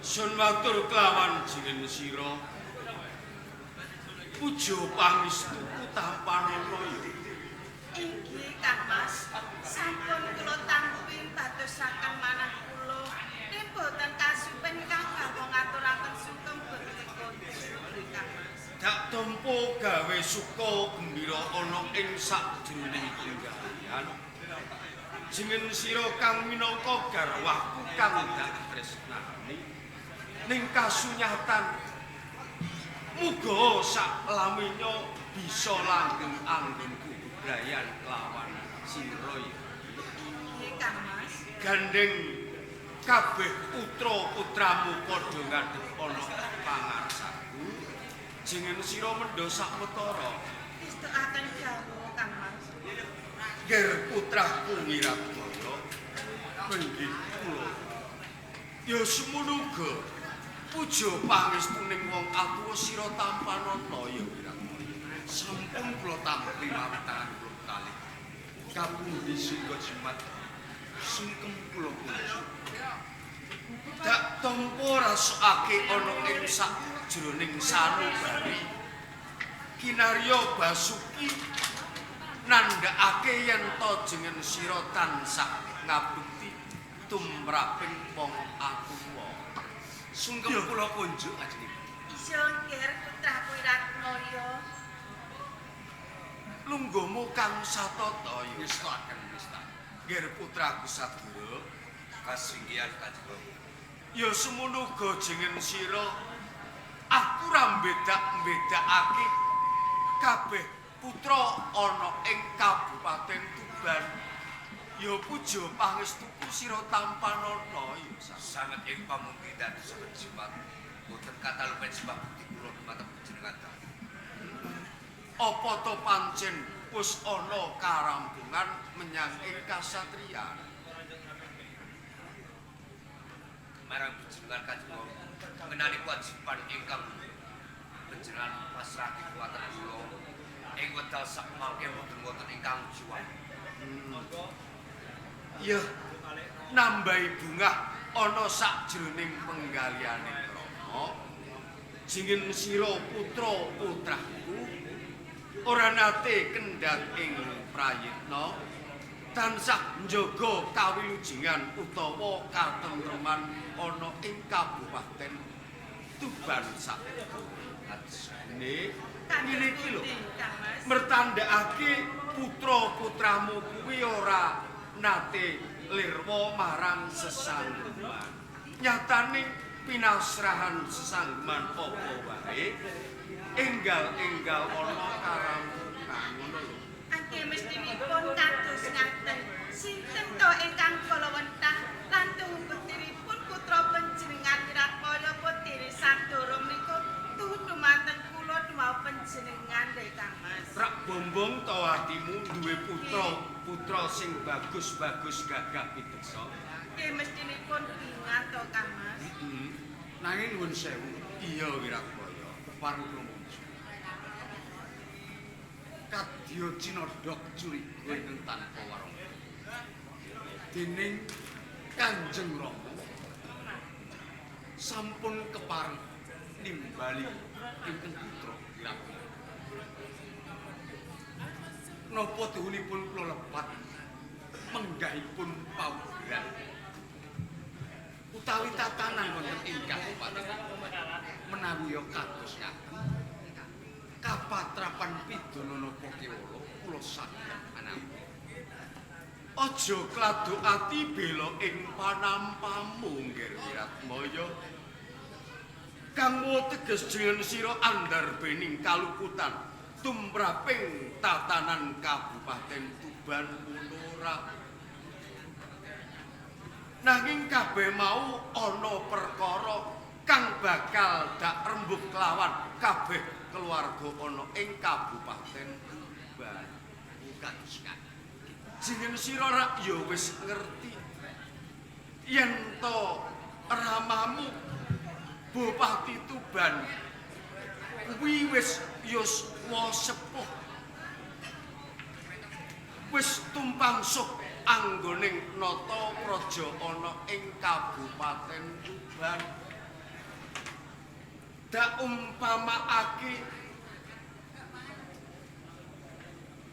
Sun matur kelawan jeneng sira. Puja pangestuku tampanana ya. Inggih Kang Mas, sampun kula tampi badosaken manah kula. Nek boten kasupen kang garwa ngaturaken sungkem bekti kunjuk Kang Mas. Dak tampa gawe suka gembira ana ing sakjroning penggawean. Jeneng sira kang minangka garwaku kang dak tresnani. Ning kasunyatan muga sak laminya bisa langgeng anggonku bebrayan kelawan sira ya. Inggih Kang Mas. Gandeng kabeh putra-putramu padha ngadhep ana pangarsaku. Jeneng sira mendha sawetara. Distokaken garwa Kang Mas. Ger putraku Wiratmaya inggih kula. Ya semono uga puja pangestuning wong atuwa sira tampanana ya Wiratmaya. Sampun kula tampi mawi tangan kula kalih. Kapundi singga jimat sungkem kula kunjuk. Dak tampa rasake ana ing sakjroning sanubari. Kinarya Basuki nandhakake yen ta jeneng sira tansah ngabekti tumraping wong atuwa. Sungkem kula kunjuk ajengipun. Iya nger putraku Wiratmaya. Lungguhmu kang satata ya. Ngestokaken mestani. Nger putraku Sadura, Kasinggihan Kanjeng Rama. Ya semono uga jeneng sira aku ra mbedak-mbedakake kabeh putra ana ing Kabupaten Tuban. Ya puja pangestuku sira tampanana ya. Sanget ing pamungki dadosaken jimat. Boten katalupen sebab bukti kula dumateng panjenengan dalu. Apa to pancen wis ana karampungan menyang ing kasatriyan? Marang panjenengan Kanjeng Rama ngenani kewajiban ingkang panjenengan pasrahke dhumateng kula ing wekdal sakmangke mboten wonten ingkang juwah. Ya nambahi bungah ana sakjroning penggaliane krama. Jeneng sira putra putraku ora nate kendhat ing prayitna, tansah njaga kawilujengan utawa katentreman ana ing Kabupaten Tuban sak. Ne ngene iki lho, Kang Mas. Mertandhakake putra-putramu kuwi ora nate lirwa marang sesangguman. Nyatane pinasrahan sesangguman apa wae enggal-enggal ana karampungan ngono lho. Angke mestinipun kados ngaten. Sinten to ingkang kala wentah lan tuhu bektinipun putra panjenengan Wiratmaya putri Sadara menika tuhu dumateng kula dumawa panjenengan lho Kang Mas. Rak bombong to atimu duwe putra, putra sing bagus-bagus gagah piteksa. Nggih mestinipun bingah to Kang Mas. Heeh. Nanging nuwun sewu Iya Wiratmaya. Kepareng kula muju. Kadya cinodhok curiga ingkang tanpa warangka. Dening Kanjeng Rama sampun kepareng nimbali ingkang putra Wiratmaya. Napa tuhunipun kula lepat menggahipun paugeran utawi tatanan wonten ing kabupaten menawi ya kados ngaten kapatrapan pidana napa kewala kula saged anampi. Aja kladuk ati bela ing panampamu Ngger Wiratmaya. Kang teges jeneng sira andarbening kaluputan tumraping tatanan Kabupaten Tuban ora. Nanging kabeh mau ana perkara kang bakal dak rembug kelawan kabeh keluarga ana ing Kabupaten Tuban. Kados ngaten. Jeneng sira rak ya wis ngerti yen to ramamu Bupati Tuban kuwi wis yuswa sepuh, wis tumpang suh anggoning nata praja ana ing Kabupaten Tuban. Dak umpamaake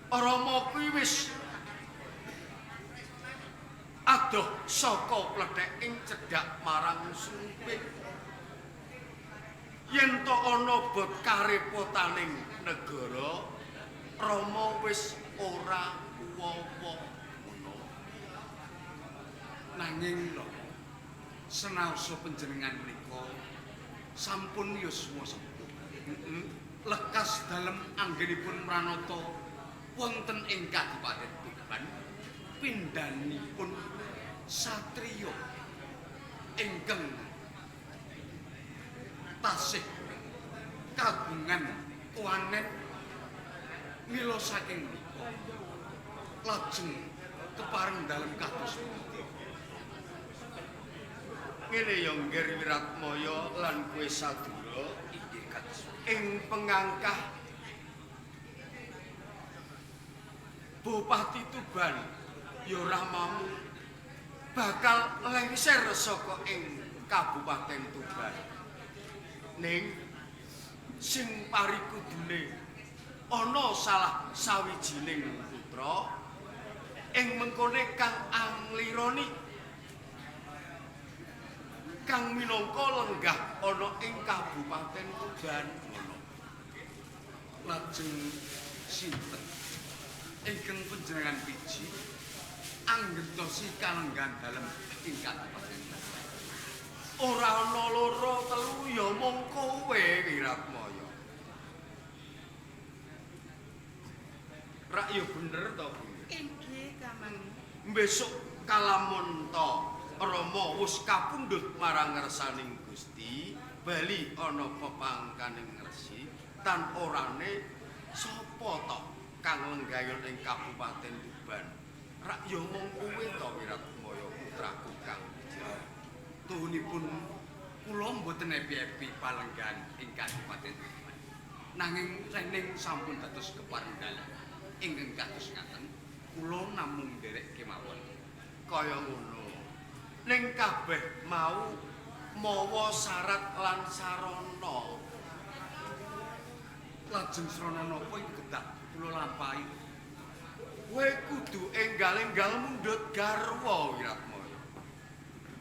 Rama kuwi wis adoh saka plethek ing cedhak marang Sumpit. Yen to ana bot karepotaning negara, Rama wis ora kuwawa ngono. Nanging Rama, senaosa panjenengan menika sampun yuswa sepuh. Lekas dalem anggenipun mranata wonten ing Kadipaten Tuban, pindhanipun satriya ingkang tasih kagungan kuwanen mila saking menika lajeng kepareng dalem kados pundi? Ngene ya Ngger Wiratmaya lan kowe Sadura, Inggih kados. Ing pengangkah Bupati Tuban ya ramamu bakal lengser saka ing Kabupaten Tuban. Ning sing parikudune ana salah sawijining putra ing mengkone kang anglironi kang minangka lenggah ana ing Kabupaten Tuban ngono. Lajeng sinten ingkang panjenengan piji anggentosi kalenggahan dalem ing Kabupaten Tuban? Ora ana loro telu ya mung kowe Wiratmaya. Rak ya bener to, Bu? Inggih, Kamang. Besok kalamun to Rama wis kapundhut marang ngersaning Gusti, bali ana pepangkaning resi tan orane sapa to kang lenggayon ing Kabupaten Tuban? Rak ya mung kowe to Wiratmaya putraku kang wijaya. Tuhunipun kula mboten epi-epi palenggahan ing Kabupaten Tuban. Nanging rening sampun dados kepareng dalem ingkang kados ngaten, kula namung nderek kemawon. Kaya ngono. Ning kabeh mau mawa syarat lan sarana. Lajeng srana napa ing kedah kula lampahi? Kowe kudu enggal-enggal mundhut garwa Wiratmaya.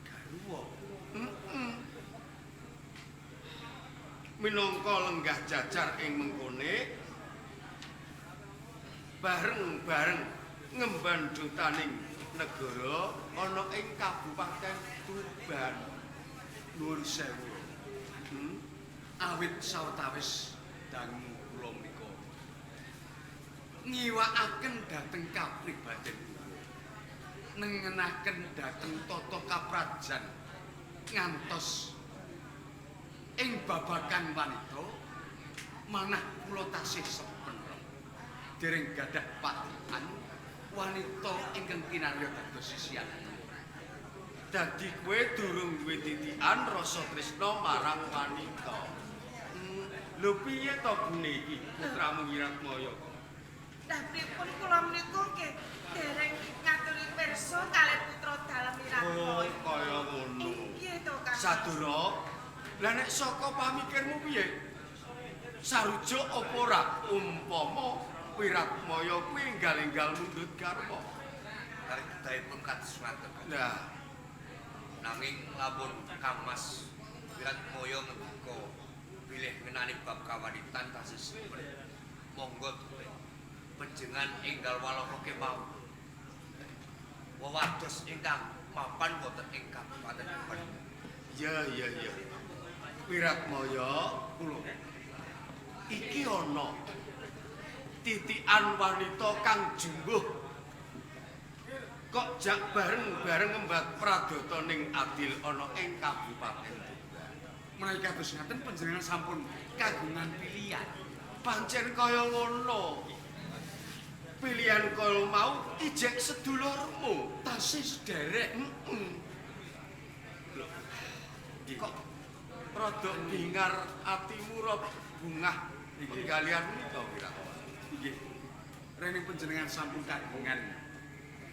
Garwa? Heeh. Minangka lenggah jajar ing mengkone bareng-bareng ngemban dutaning negara ana ing Kabupaten Tuban. Nuwun sewu. Awit sawetawis dangu kula menika ngiwakaken dhateng kapribaden kula, nengenaken dhateng tata kaprajan ngantos ing babagan wanita manah kula tasih sepen dereng gadah patihan wanita ingkang kinarya dados sisihan. Dadi kowe durung duwe titikan rasa tresna marang wanita. Lho piye to bune iki putramu Wiratmaya kok? Lah pripun kula menika nggih dereng ngaturi pirsa kalih putra dalem Wiratmaya. Oh, kaya ngono. Inggih to, Kang. Sadura, lah nek saka pamikirmu piye? Sarujuk apa ora umpama Wiratmaya kuwi enggal-enggal mundhut garwa? Kalih kedahipun kados ngaten. Lah, Nanging lamun Kang Mas Wiratmaya ngendika bilih ngenani bab kawanitan tasih sepen. Monggo panjenengan enggal walaka kemawon. Wewados ingkang mapan wonten ing Kabupaten Tuban. Ya ya ya. Wiratmaya Kula iki ana titikan wanita kang jungguh kok jak bareng-bareng ngembat pradata ning adil ana ing Kabupaten Tuban. Menawi kados ngaten panjenengan sampun kagungan pilihan. Pancen kaya ngono. Pilihan kaya mau ijek sedulurmu. Tasih sederek. Heeh. Lho. Kok rada bingar atimu rada bungah penggalian to Wiratmaya. Nggih. Rening panjenengan sampun kagungan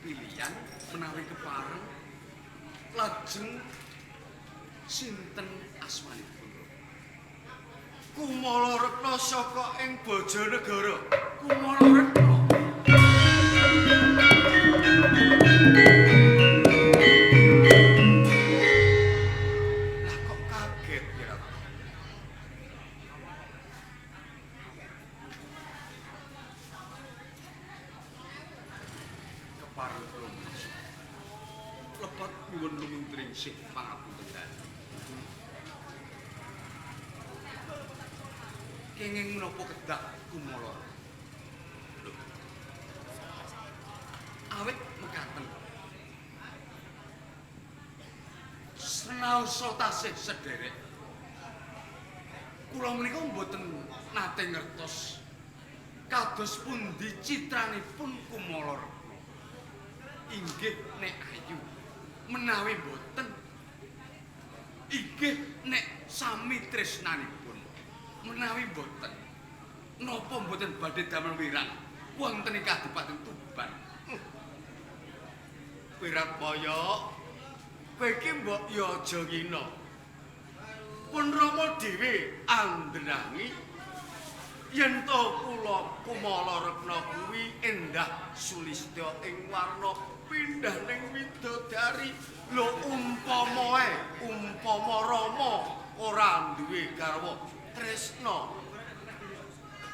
pilihan menawi kepareng lajeng sinten asmanipun? Kumala Retna saka ing Bojonegoro. Kumala Retna. Lah kok kaget ya? Kepareng kula menawi. Lepat nyuwun lumentring sih pangapunten dalem. Kenging menapa kedah Kumala? Lho. Awit mekaten. Senaosa tasih sederek. Kula menika mboten nate ngertos kados pundi citranipun Kumala Retna. Inggih nek ayu, menawi mboten inggih nek sami tresnanipun. Menawi mboten, napa mboten badhe damel wirang wonten ing Kadipaten Tuban? Wiratmaya, kowe iki mbok ya aja ngina. Pun Rama dhewe andhenangi yen to kula Kumala Retna kuwi endah sulistya ing warna pindah ning widodari. Lho umpamae, umpama Rama ora duwe garwa tresna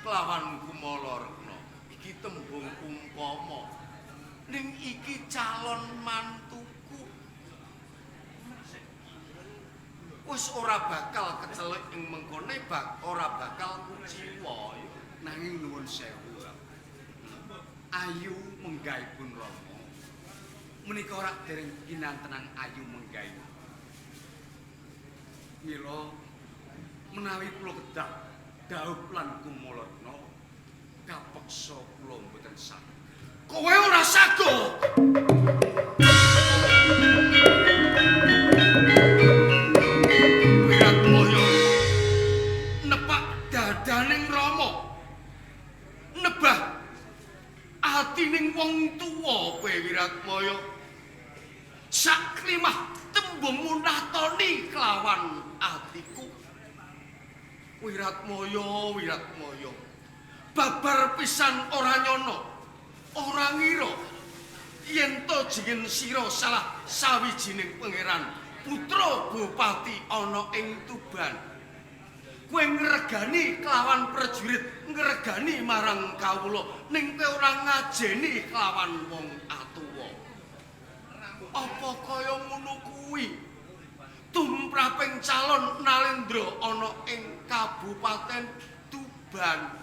kelawan Kumala Retna. Iki tembung umpama. Ning iki calon mantuku. Wis ora bakal kecelek ing mengkone bak ora bakal kuciwa ya. Nanging nuwun sewu. Ayu menggahipun Rama menika ora dereng kinantenan ayu menggahi. Mila menawi kula kedah dhaup lan Kumala Retna kapeksa kula mboten saged. Kowe ora sago. Wiratmaya nepak dadaning Rama. Nebah atining wong tuwa kowe Wiratmaya. Saklimah tembung munatoni kelawan atiku. Wiratmaya, Wiratmaya. Babar pisan ora nyono. Ora ngira yen to jengin sira salah sawijining pangeran putra bupati ana ing Tuban. Kowe ngregani kelawan prajurit, ngregani marang kawula, ning kowe ora ngajeni kelawan wong atuwa. Apa kaya ngono kuwi? Tumraping calon Nalendra ana ing Kabupaten Tuban.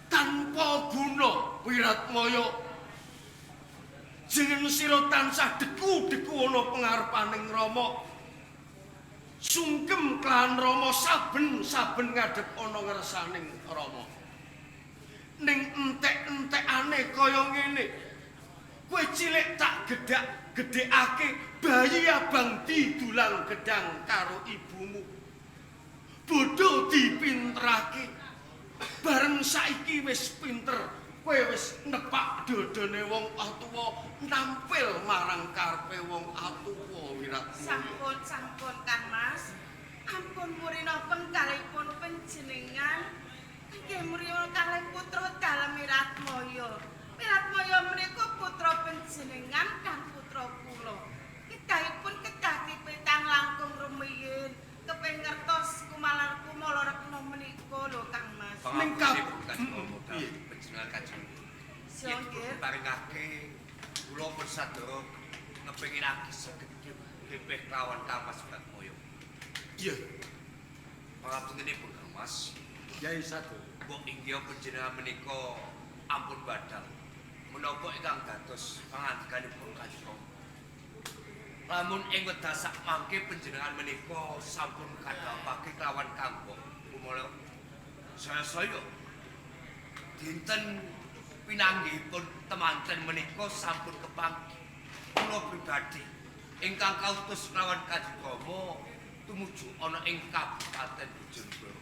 Tanpa guna Wiratmaya, jeneng sira tansah deku-deku ana pengarepaning Rama. Sungkem kelawan Rama saben-saben ngadhep ana ngersaning Rama. Ning entek-entekane kaya ngene, kowe cilik tak gedhak gedhekake bayi abang didulang gedhang karo ibumu. Bodho dipinterake. Bareng saiki wis pinter, kowe wis nepak dodone wong atuwa, nampil marang karepe wong atuwa Wiratmaya. Sampun, sampun Kang Mas. Ampun murina penggalipun panjenengan. Nggih murina kalih putra dalem Wiratmaya. Wiratmaya menika putra panjenengan dan putra kula. Kedahipun kedah dipetang langkung rumiyin. Kepengin ngertos Kumala Retna menika lho Kang Mas. Ning Panjenengan Kanjeng. Yen diparingake kula pun sadaya ngepinginake saged pipih kelawan Kang Mas Wiratmaya. Iya. Pangapuntenipun Kang Mas. Yai Sadoro. Mbok inggih panjenengan menika ampun badal. Menapa ingkang dados pangandikanipun Kanjeng Rama? Lamun ing wekdal sakmangke panjenengan menika sampun kadhawuhake kelawan Kang Kumala saya-saya dinten pinanggihipun temanten menika sampun kepanggih. Kula pribadi ingkang kautus kelawan Kanjeng Rama tumuju ana ing Kabupaten Bojonegoro.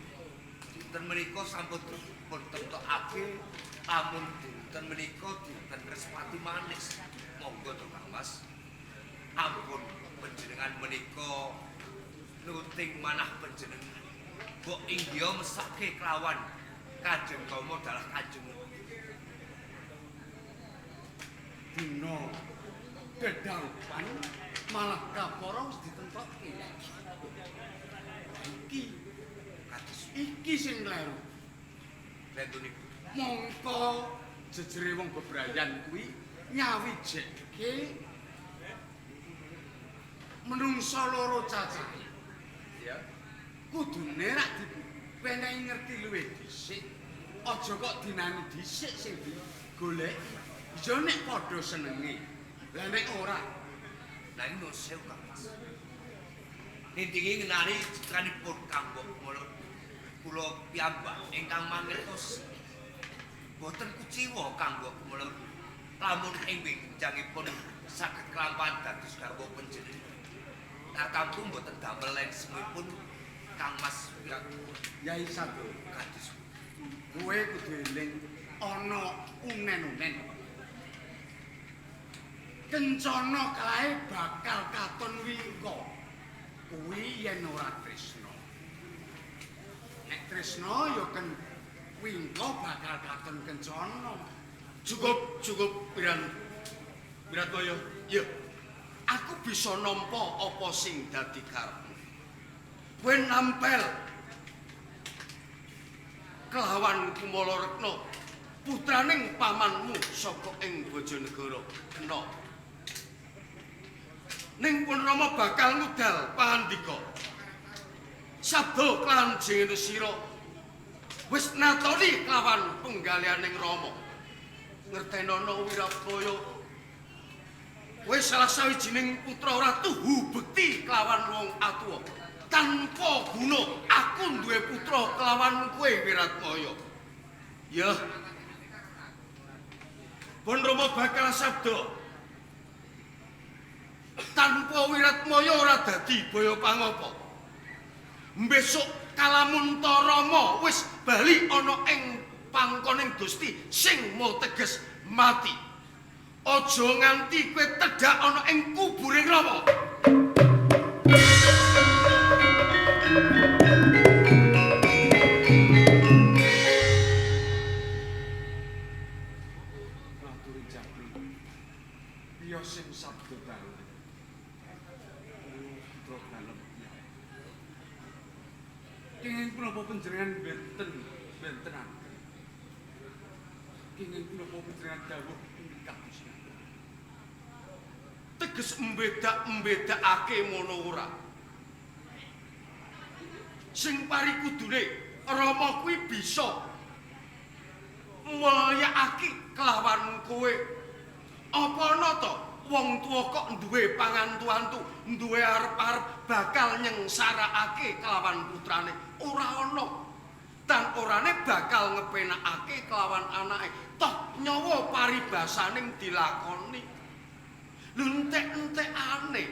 Dinten menika sampun dipun temtokake lamun dinten menika dinten Respati Manis. Monggo to Kang Mas. Ampun panjenengan menika nuting manah panjenengan. Mbok inggih mesake kelawan Kanjeng Rama dalah Kanjeng. Dina dedaupan malah kapara wis ditentokke. Iki Kados iki sing kleru. lentunipun. Mongko jejere wong bebrayan kuwi nyawijeke menungsa loro cacahe. Ya. Kudune rak dipenehi ngerti luwih dhisik. Aja kok dinani dhisik sing digoleki. Ya nek padha senenge. Lah nek ora, Nanging nuwun sewu Kang Mas. Nindingi ngenani citranipun Kang Mbok kula kula piyambak ingkang mangertos boten kuciwa Kang Mbok kula lamun ing benjangipun saged kelampahan dados garwa panjenengan. Tartamtu mboten damel lengsmipun Kang Mas Wirat Yai Sado, kados kowe kudu eling ana unen-unen. Kencana kae bakal katon wingka. Kuwi yen ora tresna. Nek tresna ya ken wingka bakal katon kencana. Cukup, cukup Wiran. Wiratmaya. Ya. Aku bisa nampa apa sing dadi karepmu. Kowe nampel kelawan Kumala Rekna, putraning pamanmu saka ing Bojonegoro. Kena. Ning pun Rama bakal ngudal pahandika. Sabda kelawan jengene sira wis natoni kelawan penggalihaning Rama. Ngertenono Wiratmaya, kowe salah sawijining putra ora tuhu bekti kelawan wong atuwa. Tanpa guna aku duwe putra kelawan kowe Wiratmaya. Ya. Pun Rama bakal sabda. Tanpa Wiratmaya ora dadi baya pangapa. Besok kalamunta Rama wis bali ana ing pangkoning Gusti sing mau teges mati. Aja nganti kowe tedhak ana ing kuburing Rama. Ratu Jabri. Piye sing sabda dalem? Putra dalem. Kenging punapa panjenengan benten bentenaken? Kenging punapa panjenengan dawuh ing kados ngaten? Teges mbedak-mbedakake mono ora. Sing parikudune Rama kuwi bisa mulyakake kelawan kowe. Apa ana to wong tuwa kok duwe pangantu-antu, duwe arep-arep bakal nyengsaraake kelawan putrane? Ora ana. Dan orane bakal ngepenakake kelawan anake. Toh nyawa paribasaning dilakoni. Lho entek-entekane.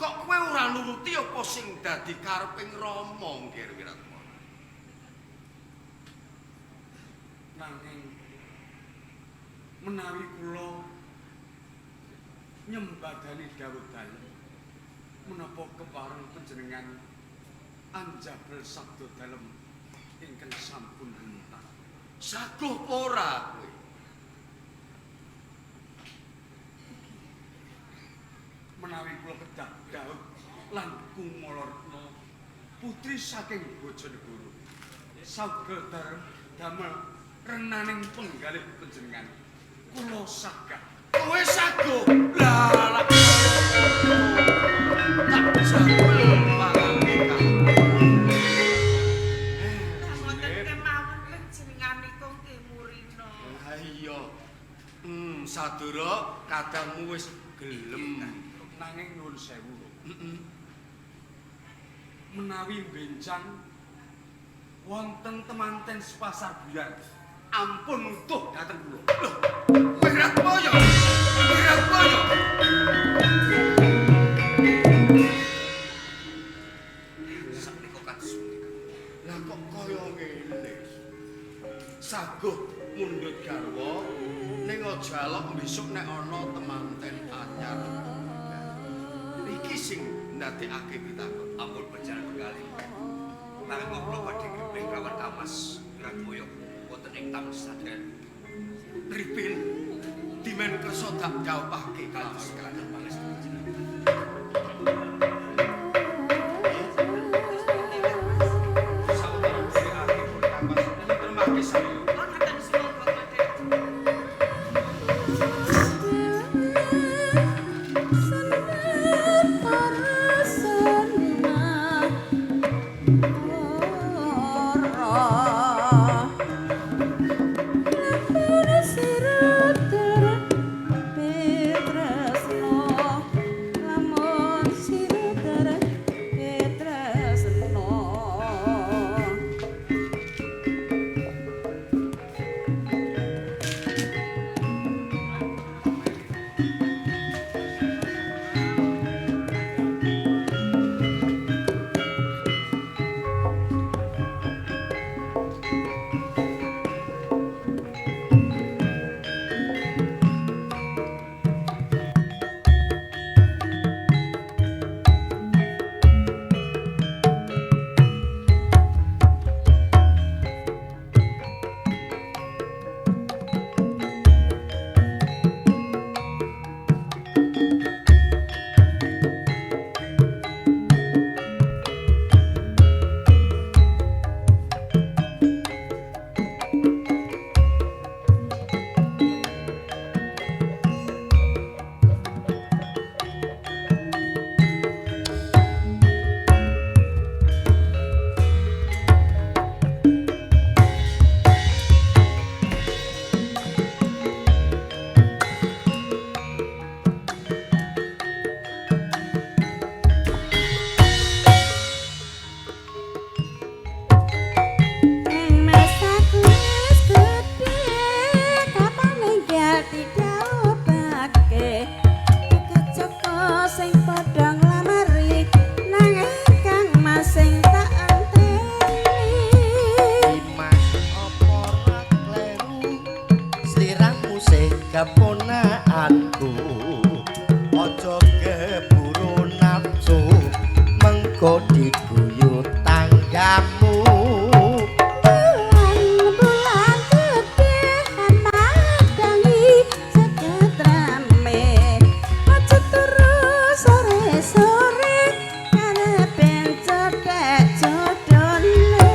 Kok kowe ora nuruti apa sing dadi kareping Rama, Nggir Wiratmaya? Nanging menawi kula nyembadani dawuh dalem menapa kepareng panjenengan anjabel sabda dalem ingkang sampun rentak. Saguh ora kowe? Menawi kula kedah dawuh lan Kumala Rekna putri saking Bojonegoro saged damel renaning penggalih panjenengan kula sagah. Kowe saguh. Lah tak jabel pangandika. Mboten kemawon panjenengan niku nggih murina. Ha iya. Sadura kadangmu wis gelem. Nanging nuwun sewu. Menawi benjang wonten temanten sepasar buyar ampun utuh dhateng kula. Lho, Wiratmaya. Wiratmaya. Sakmenika kados punika. Lah kok kaya ngene. Saguh mundhut garwa ning aja alok besok nek ana temanten anyar. Iki sing ndadekake pitakon. Ampun berjalan penggalih. kang saderek. Pripin dimen kersa dak jawabake Kados kados kados pangestu panjenengan. Sawetara dheweke pun Kang Mas termake sami. Oh, ngaten sumangga kula derek. Keponakanku aja keburu nafsu mengko diguyu tanggamu. Bulan gedhe madangi jagat rame aja turu sore-sore karepe cethek jodone.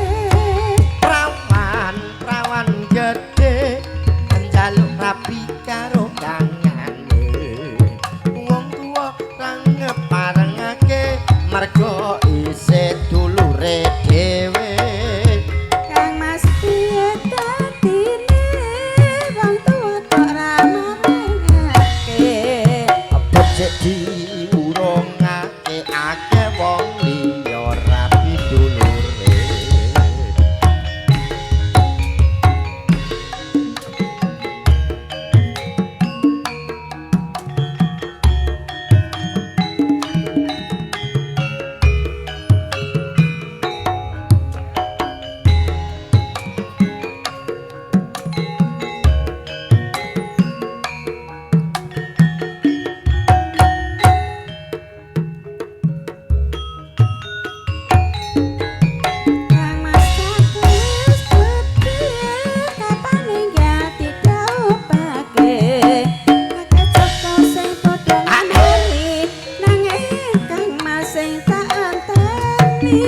Prawan prawan gedhe njaluk rabi karo kangane wong tuwa ra ngeparengake mergo isih dulure dhewe. Kang Mas piye dadine wong tuwa kok ra marengake becik diurungake akeh wong liya rabi dulure. Kang Mas aku wis gedhe kapan ninggal didhaupake akeh joko sing padha ngamari nanging Kang Mas sing tak enteni.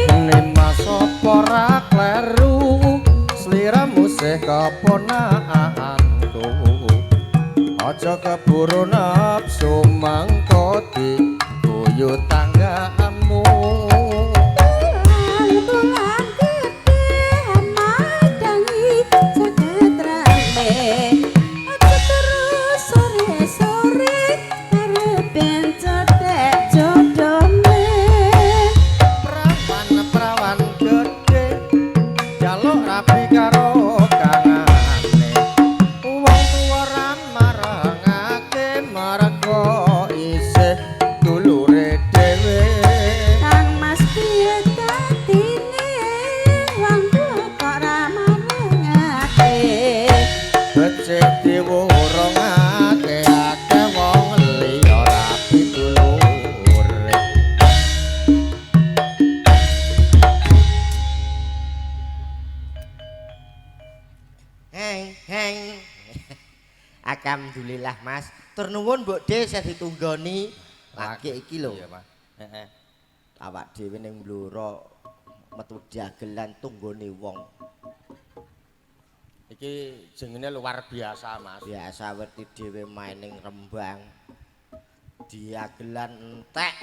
Nimas apa ra kleru sliramu sih keponakanku aja keburu nafsu mangko diguyu tanggamu. Bulan gedhe madangi jagat rame aja turu sore-sore karepe cethek jodone. Prawan prawan gedhe njaluk rabi karo kangane wong tuwa ra marengake mergo Alhamdulillah Mas. Tur nuwun Mbok De saya ditunggoni. Lagi iki lho. Iya, Mas. Heeh. Awak dhewe ning Blora metu dagelan tunggone wong. Iki jengene luar biasa, Mas. Biasa werti dhewe main ning Rembang. Diagelan entek.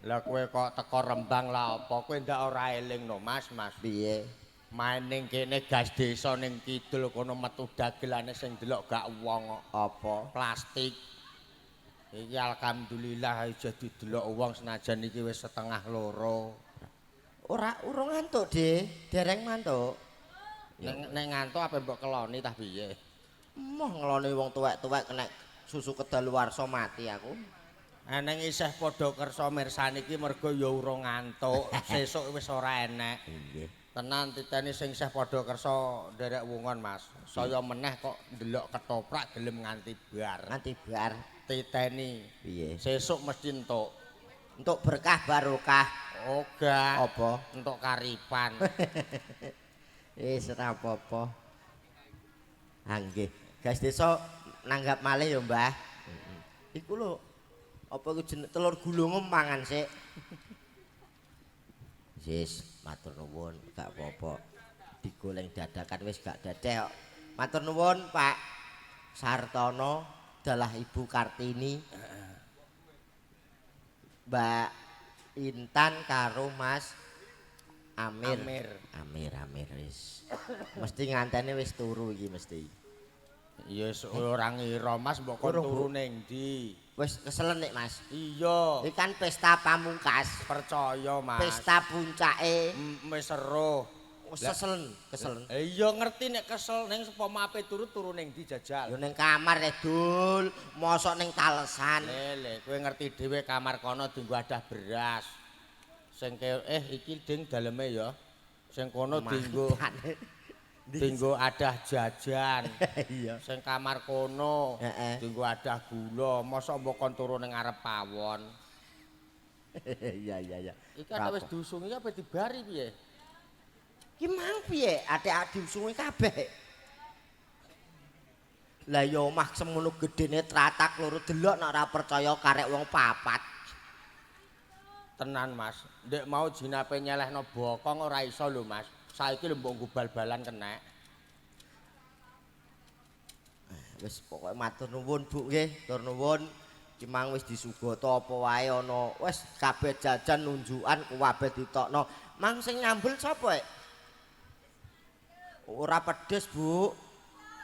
Lah kowe kok teko Rembang lah apa? Kowe ndak ora eling no, Mas, Mas. Piye? Main ning kene gas desa ning kidul kono metu dagelane sing delok gak wong kok. Apa? Plastik. Iki alhamdulillah aja didelok wong senajan iki wis 1:30. Ora urung ngantuk, De. Dereng mantuk. Nek nek ngantuk apa mbok keloni tah piye? Moh ngeloni wong tuwek-tuwek kena susu kedaluwarsa mati aku. Eneng isih padha kersa mirsani iki mergo ya urung ngantuk, sesuk wis ora enek. Nggih. Tenan titeni sing isih padha kersa nderek wungon, Mas. Saya meneh kok ndelok ketoprak gelem nganti bar. Nganti bar. Titeni. Piye? Sesuk mesti entuk. Entuk berkah barokah. Ora. Apa? Entuk karipan. Wis ora apa-apa. Ha nggih. Gas desa nanggap malih ya, Mbah. Iku lho apa iku jeneng telur gulung mangan sik. Wis, matur nuwun, gak apa-apa. Digoleng dadakan wis gak dadeh kok. Matur nuwun, Pak Sartono, dalah Ibu Kartini. Mbak Intan karo Mas Amir. Amir. Amir, Amir wis. Mesti ngantene wis turu iki mesti. Ya wis ora ngira Mas mbok kon Urung, Bu. turu ning ndi. Wis keselen nek Mas. Iya. Iki kan pesta pamungkas, Percaya Mas. pesta puncake. Wis seruh. Keselen, keselen. Iya ngerti nek kesel ning supama ape turu turu ning ndi jajal. Yo ning kamar e Dul, mosok ning talesan. Lele, kowe ngerti dhewe kamar kono dienggo adah beras. Sing iki ding daleme ya. Sing kono dienggo dienggo adah jajan. Iya. Sing kamar kono Heeh. dienggo adah gula. Mosok mbok kon turu ning ngarep pawon. Iya iya iya. Iki nek wis diusungi apa dibari piye? Ki mang piye? Atik diusungi kabeh. Lah ya omah semono gedene tratak loro delok nek ora percaya karek wong papat. Tenan Mas, ndek mau jinape nyelehno bokong ora iso lho Mas. Saiki lho mbok nggo bal-balan kenek. Wis pokoke matur nuwun Bu nggih, matur nuwun. Ki mang wis disugata apa wae ana. Wis kabeh jajan nunjukan kabeh ditokno. Mang sing nyambel sapa, Ek? Ora pedes, Bu.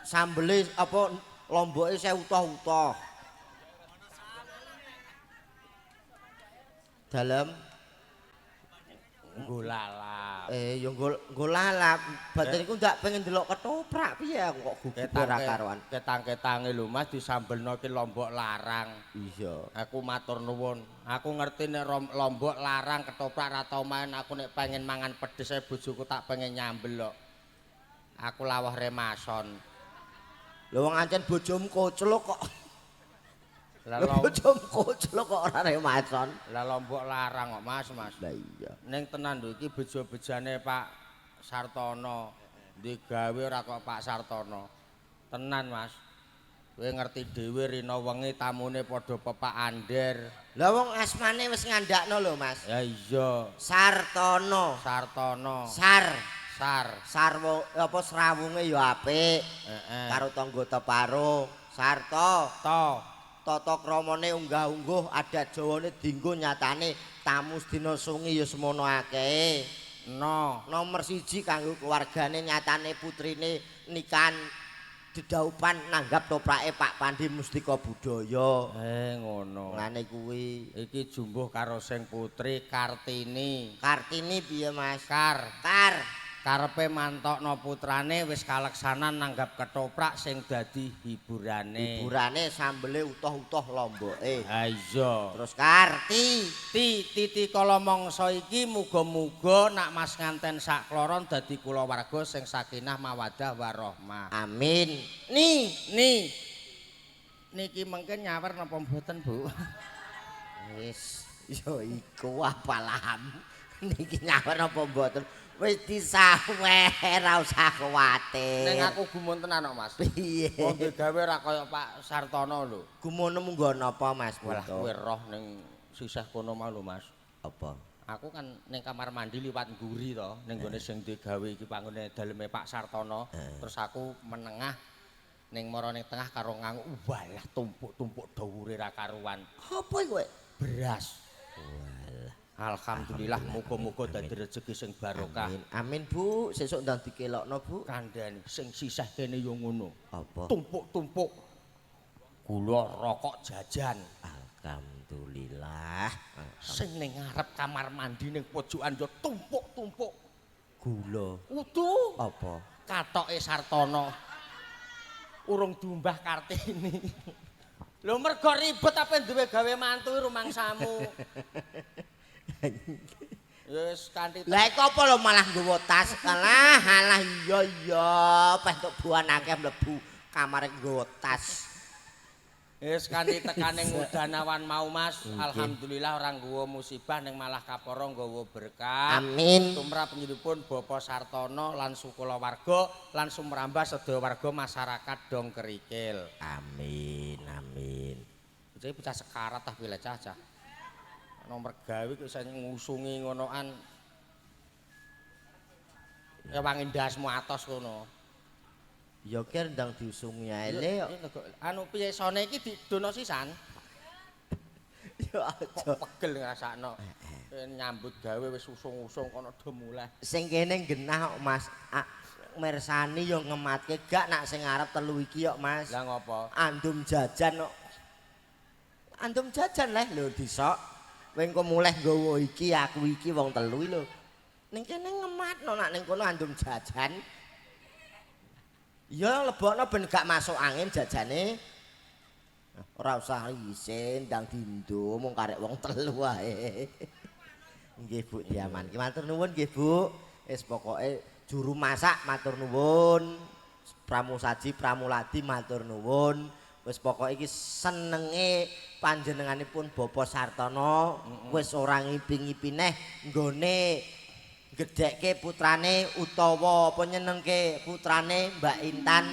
Sambele apa lomboke saya utuh-utuh. Dalem Nggo lalap. Ya nggo lalap. Batinku ndak pengen delok ketoprak piye aku kok gugup ora karuan. Ketang-ketange lho Mas disambelno ki lombok larang. Iya. Aku matur nuwun. Aku ngerti nek lombok larang ketoprak ra tau main aku nek pengen mangan pedes ae bojoku tak pengen nyambel kok. Aku lawuh remason. Lho wong ancen bojomu koclok kok. Lah Lho bojomu koclok kok ora remason. Lah lombok larang kok Mas, Mas. Lah iya. Ning tenan lho iki bejo-bejane Pak Sartono. Digawe ora kok Pak Sartono. Tenan Mas. Kowe ngerti dhewe rina wengi tamune padha pepak ander. Lah wong asmane wis ngandakno lho Mas. Ya iya, Sartono. Sartono. Sar. Sar. Sarwo apa srawunge ya apik. Heeh. Karo tangga teparo. Sarto. To. Tata kramane unggah-ungguh adat Jawane dinggo nyatane tamu sedina sungi ya semono akeh. No. Nomor 1 kanggo keluargane nyatane putrine nikahan dedaupan nanggap toprake Pak Pandi Mustika Budaya. Ngono. Ngene kuwi. Iki jumbuh karo sing putri Kartini. Kartini piye Mas? Kar. Kar. Karepe mantokno putrane wis kaleksanan nanggap ketoprak sing dadi hiburane. Hiburane sambele utuh-utuh lomboke. Ha iya. Terus Karti. Ti titi kala mangsa iki muga-muga nak Mas nganten sakloron dadi kulawarga sing sakinah mawaddah warahmah. Amin. Ni. Ni. Niki mengke nyawer napa mboten, Bu? Wis, ya iku apalam. Niki nyawer apa mboten? Wis disawer, ora usah kuwatir. Ning aku gumun tenan kok, Mas. Piye? Wong digawe ora kaya Pak Sartono lho. Gumun munggo napa, Mas? Walah kowe roh ning sisih kono mau lho, Mas. Apa? Aku kan ning kamar mandi liwat ngguri to, ning gone sing digawe iki panggone daleme Pak Sartono. Terus aku menengah ning mara ning tengah karo ngangu, walah tumpuk-tumpuk dhuwure ra karuan. Apa iku kowe? Beras. Walah. Alhamdulillah muga-muga dadi rezeki sing barokah. Amin. Amin, Bu. Sesuk ndang dikelokno, Bu. Kandhani sing sisih kene yo ngono. Apa? Tumpuk-tumpuk gula rokok jajan. Alhamdulillah. Sing ning ngarep kamar mandi ning pojokan yo tumpuk-tumpuk gula. Udu. Apa? Katoke Sartono. Urung diumbah Kartini. Lho mergo ribet apa duwe gawe mantu rumangsamu. Wis kanthi Lah iku apa lho malah nggawa tas? Alah, alah iya iya, peh entuk buan akeh mlebu kamare nggawa tas. Wis kanthi tekane ngudan awan mau, Mas. Alhamdulillah ora nggawa musibah ning malah kapara nggawa berkah. Amin. Tumrap panjenenganipun Bapak Sartono lan sukulawarga lan sumrambah sedaya warga masyarakat Dong Kerikil. Amin, amin. Bocah bocah sekarat tah pile cah-cah. Nomor gawe kok iso ngusungi ngonoan. Ya wangi ndasmu atos kono. Ya ki ndang diusungi ae le kok. Anu piye sone iki didono sisan? Ya aja kok pegel ngrasakno. Nyambut gawe wis usung-usung kono do muleh. Sing kene genah kok, Mas. Mirsani yo ngematke gak nak sing arep telu iki kok, Mas. Lah ngopo? Andum jajan kok. Andum jajan leh lho disok. Kowe engko muleh nggawa iki aku iki wong telu iki lho. Ning kene ngematno nak ning kono andum jajan. Ya lebokno ben gak masuk angin jajane. Ora usah isin ndang dindo mung karek wong telu wae. Nggih Bu diamanke. Matur nuwun nggih Bu. Wis pokoke juru masak matur nuwun. Pramusaji Pramuladi matur nuwun. Wis pokoke iki senenge panjenenganipun Bapak Sartono wis ora ngipi-ngipi neh nggone gedhekke putrane utawa apa nyenengke putrane Mbak Intan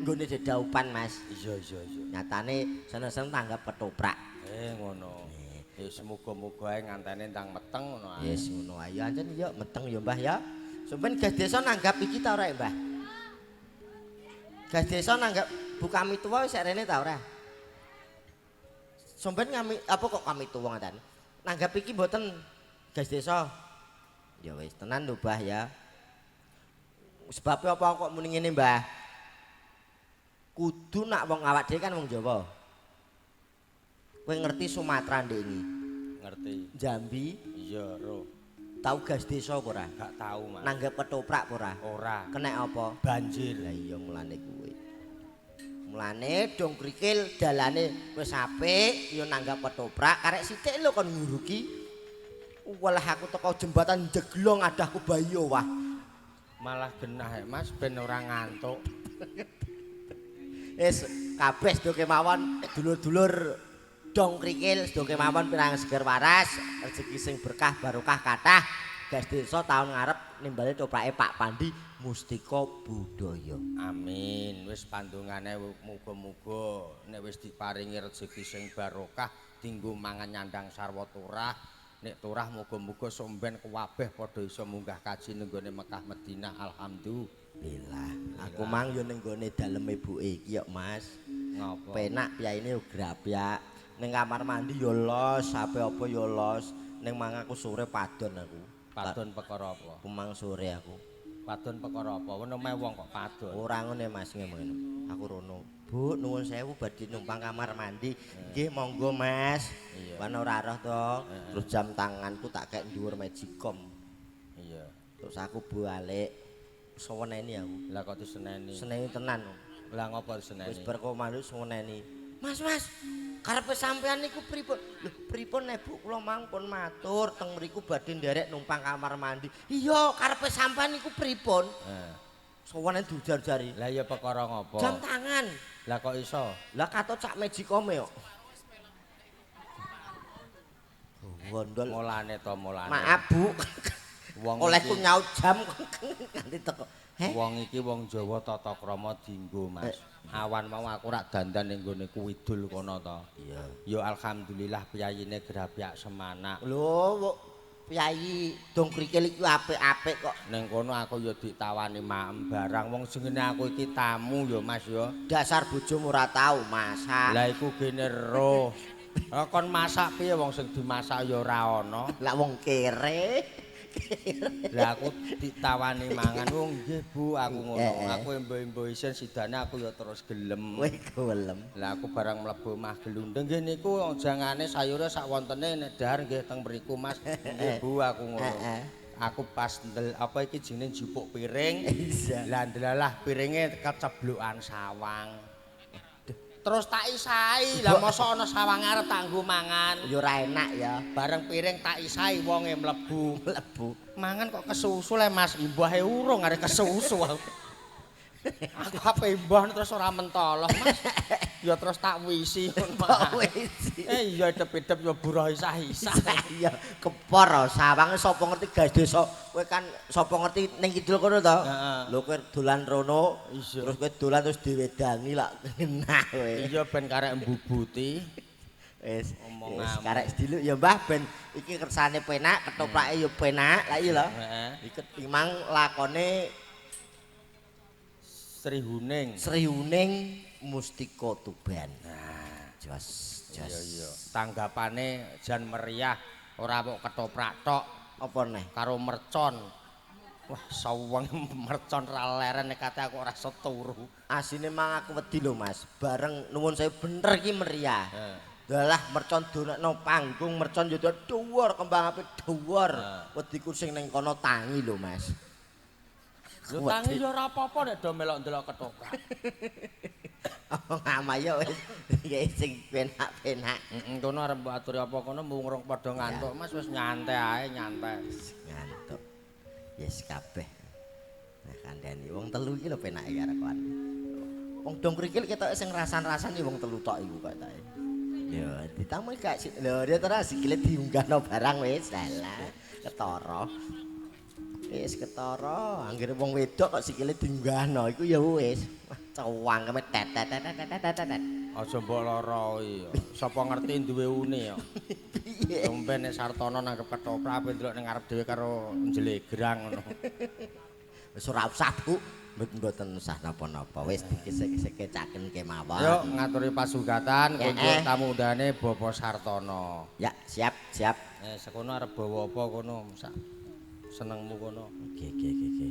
nggone dedaupan, Mas. Iya iya iya. Nyatane seneng-seneng tanggap ketoprak. Ngono. Ya semoga-moga ae ngantene ndang meteng ngono ae. Yes ngono ae. Ancen ya meteng ya Mbah ya. Sampeyan gas desa nanggap iki ta ora Mbah? Gas desa nanggap Bu kami tuwa wis rene ta ora? Sampeyan ngami apa kok kami tuwa ngaten? Nanggap iki mboten gas desa. Ya wis tenan lho Mbah ya. Sebabnya apa kok muni ngene Mbah? Kudu nak wong awak dhewe kan wong Jawa. Kowe ngerti Sumatera ndek iki? Ngerti. Jambi? Iya, ro. Tau gas desa apa ora? Gak tau, Mas. Nanggap ketoprak apa ora? Ora. Kenek apa? Banjir. Lah iya mulane kuwi. Mulane Dong Krikil dalane wis apik ya nanggap ketoprak karek sithik lho kon nguruki. Walah aku teko jembatan jeglong adahku bayi wah. Malah genah ya Mas ben ora ngantuk. Wis kabeh sedo kemawon dulur-dulur Dong Krikil sedo kemawon pirang seger waras, rezeki sing berkah barokah kathah. Gas desa taun ngarep nimbale toprake Pak Pandi Mustika Budaya. Amin. Wis pandongane muga-muga nek wis diparingi rezeki sing barokah dinggo mangan nyandang sarwa turah. Nek turah muga-muga somben kuwabeh padha iso munggah kaji ning gone Mekah Madinah. Alhamdulillah. Aku mang yo ning gone dalem ibuke iki yo Mas. Ngopo? Penak piyaine yo grapyak. Ning kamar mandi yo los, ape apa yo los. Ning mang aku sore padon aku. Padon perkara apa? Aku mang sore aku. Padon perkara apa? Ono meh wong kok padon. Ora ngene Mas ngene. Aku rono. Bu, nuwun sewu badhe numpang kamar mandi. Nggih, monggo Mas. Kan ora roh to. Terus jam tanganku tak kek dhuwur magicom. Iya. Terus aku balik seweneni aku. Lah kok diseneni? Seneni tenan. Lah ngopo diseneni? Wis bar komando seweneni. Mas, Mas, karepe sampean niku pripun? Lho, pripun nek Bu kula mang pun matur teng mriku badhe nderek numpang kamar mandi. Iya, karepe sampean niku pripun? Heeh. Sowane diujar-ujari. Lah ya perkara ngopo? Jam tangan. Lah kok iso? Lah kato cak magicome kok. Gondol. Mulane to mulane. Maaf, Bu. Wong Olehku nyaut jam nganti teko. Heh. Wong iki wong Jawa tata krama dienggo, Mas. Awan mau aku rak dandan ning nggone kuwidul kono to. Iya. Ya alhamdulillah piyayine grabyak semanak. Lho, piyayi dong krikil iki apik-apik kok. Ning kono aku ya ditawani maem barang wong jenenge aku iki tamu ya Mas ya. Dasar bojomu ora tau masak. Lah iku gene roh. Kon masak piye wong sing dimasak ya ora ana. Lah wong kere. Lah aku ditawani mangan. Oh nggih Bu, aku ngono. Aku embo-embo isin sidane aku ya terus gelem. Kowe gelem. Lah aku barang mlebu omah gelundeng nggih niku jangane sayure sak wontene nek dahar nggih teng mriku Mas. Nggih Bu aku ngono. Aku pas ndel apa iki jenenge jupuk piring. Lah ndelalah piringe keceblokan sawang. Terus tak isai. Lah mosok ana sawang arep tak nggo mangan. Ya ora enak ya. Bareng piring tak isai wonge mlebu. Mlebu. Mangan kok kesusu le Mas, imbahe urung arek kesusu aku. Aku ape imbah terus ora mentolo Mas. Ya terus tak wisi ngono. Wisi. Iya idep-idep ya buruh isah-isah. Iya, kepor sawang sapa ngerti gas desa. Kowe kan sapa ngerti ning kidul kono to? Lho kowe dolan rono, terus kowe dolan terus diwedangi lak genah kowe. Iya ben karek mbubuti. Wis, karek sediluk ya Mbah ben iki kersane penak, ketoprake ya penak. Lah iya lho. Heeh. Iki mang lakone Sri Huning. Sri Huning Mustika Tuban. Nah, jos jos. Iya iya. Tanggapane jan meriah, ora mok ketoprak tok. Apa neh? Karo mercon. Wah, saweng mercon ra leren nek kate aku ora iso turu. Asine mang aku wedi lho Mas. Bareng nuwun sewu bener iki meriah. Heeh. Dalah mercon donekno panggung, mercon yo dhuwur, kembang api dhuwur. Wediku sing ning kono tangi lho Mas. Lho tangi ya ora apa-apa nek do melok ndelok ketoprak. Ngamayo wis iki sing penak-penak. Heeh, kono arep mbok aturi apa kono mung rong padha ngantuk Mas wis nyantai ae nyantai. Ngantuk. Yes kabeh. Nah kandhani wong telu iki lho penake karo kawan. Wong dong krikil ketoke sing rasan-rasan iki wong telu tok iku ketoke. Ya ditamui gak sik. Lho dia terus sikile diunggahno barang wis dalah ketara. Wis ketara, anggere wong wedok kok sikile diunggahno iku ya wis. Wah, cewangkeme tet tet tet tet tet tet. Aja mbok loroi. Sapa ngerti duwe une ya. Piye? Tumben nek Sartono nanggep ketoprak ape ndelok ning ngarep dhewe karo njelegrang ngono. Wis ora usah, Bu. Mboten usah napa-napa. Wis dikesek-kecaken kemawon. Yuk ngaturi pasugatan kunjuk tamu undane Bapak Sartono. Ya, siap, siap. Sekono arep bawa apa kono sak senengmu kono. Oke, oke, oke, oke.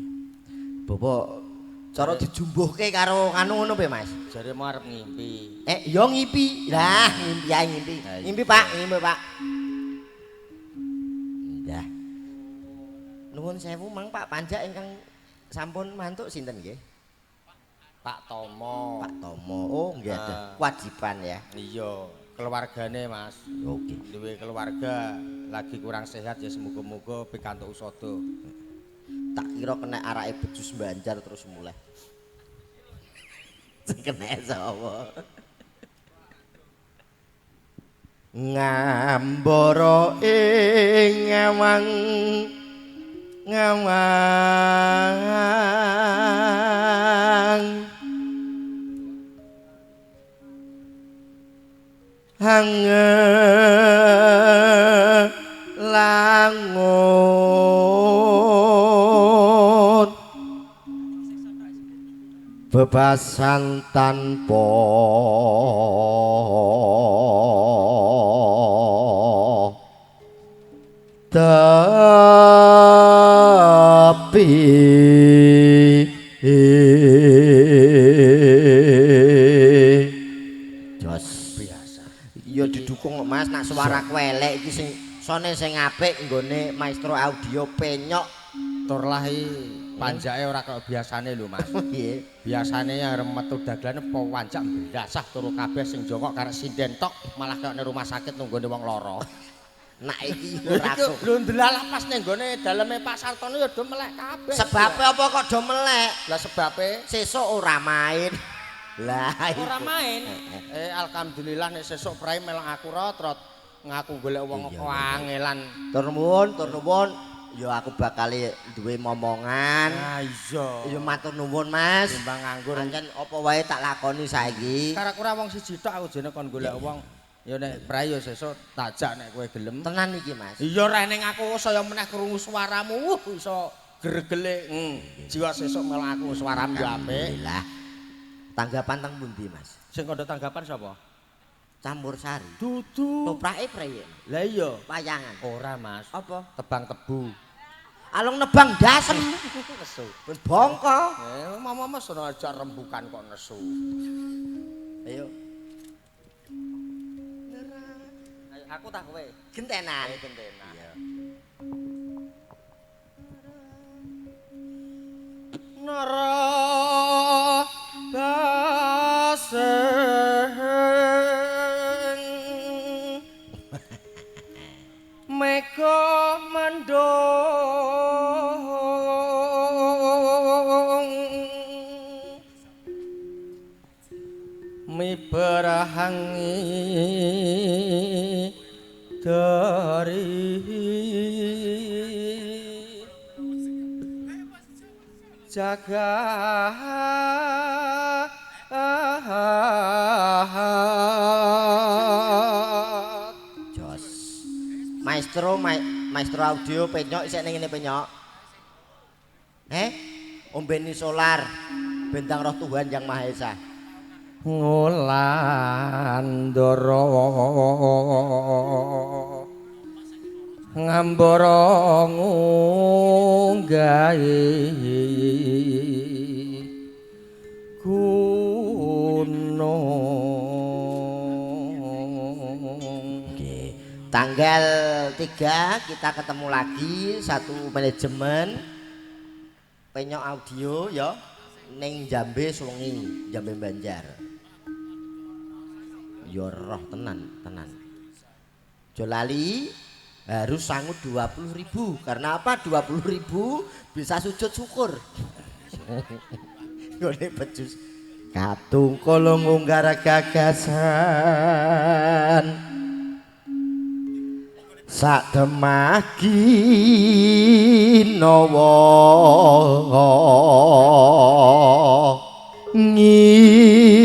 Bapak cara dijumbuhke karo anu ngono piye, Mas? Jare mau arep ngimpi. Yo ngipi. Lah, ngimpi ae ngimpi. Ngimpi, Pak, ngimpi, Pak. Ndah. Nuwun sewu mang Pak Panjak ingkang sampun mantuk sinten nggih? Pak Tomo. Pak Tomo. Oh, nggih ada kewajiban ya. Iya, keluargane, Mas. Oke. Duwe keluarga lagi kurang sehat ya semoga-moga pikantuk usada. Tak kira kena arake bejus banjar terus mulai. Sing kena sapa? Ngambara ing ngawang ngawang hange langut bebasan tanpa tepi. Jos biasa. Ya didukung kok Mas, nak suara elek iki sing sone sing apik nggone maestro audio penyok. Tur lahi panjake ora kaya biasane lho Mas. Piye? Biasane arep metu dagelane panjak blasah turu kabeh sing jongkok karek sinden tok malah kaya ning rumah sakit nunggone wong lara. Nak iki ora lho ndelalah pas ning nggone daleme Pak Sartono ya do melek kabeh. Sebabe apa kok do melek? Lah sebabe sesuk ora main. Lah ora main. Alhamdulillah nek sesuk prae melok aku rot-rot. Ngaku golek wong kok angelan. Tur nuwun, tur nuwun. Ya aku bakal duwe momongan. Ah iya. Ya matur nuwun, Mas. Timbang nganggur. Pancen apa wae tak lakoni saiki. Karek ora wong siji tok aku jene kon golek wong. Ya nek prai ya sesuk tak jak nek kowe gelem. Tenan iki, Mas. Iya reh ning aku saya meneh krungu suaramu iso gregele. Jiwa sesuk malah aku suaramu yo apik. Alhamdulillah. Tanggapan teng pundi, Mas? Sing kandha tanggapan sapa? Campur sari. Dudu. Toprake priye? Lah iya. Wayangan. Ora, Mas. Apa? Tebang tebu. Alung nebang dasem. Nesu. Ben bongko. Mama mas ora ajak rembukan kok nesu. Ayo. Ayo aku tak kowe. Gentenan. Gentenan. Iya. Nara baseng mega mendung miberahangi dari jagat. Jos. Maestro, maestro audio penyok isih ning ngene penyok. Ombeni solar bentang roh Tuhan Yang Maha Esa. Ngulandara ngambara ngunggahi gunung. Oke. Tanggal 3 kita ketemu lagi satu manajemen penyok audio ya ning Jambe Suwengi, Jambe Banjar. Ya roh tenan, tenan. Aja lali harus sanggup 20.000. Karena apa? 20.000 bisa sujud syukur. Ngene becus. Katung kala ngunggar gagasan. Sak demah ginawa ngimpi.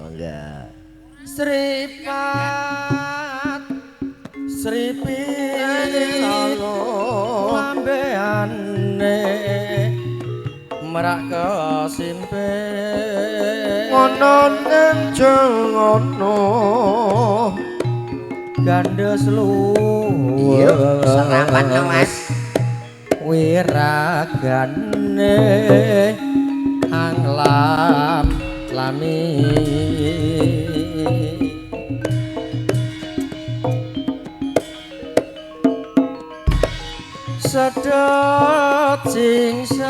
Mangga. Sripat sripit lambeane merak kesimpe ngono neng jengono gandhes luwes. Iya, serapan dong, Mas. Wiragane anglam lami sedot singsat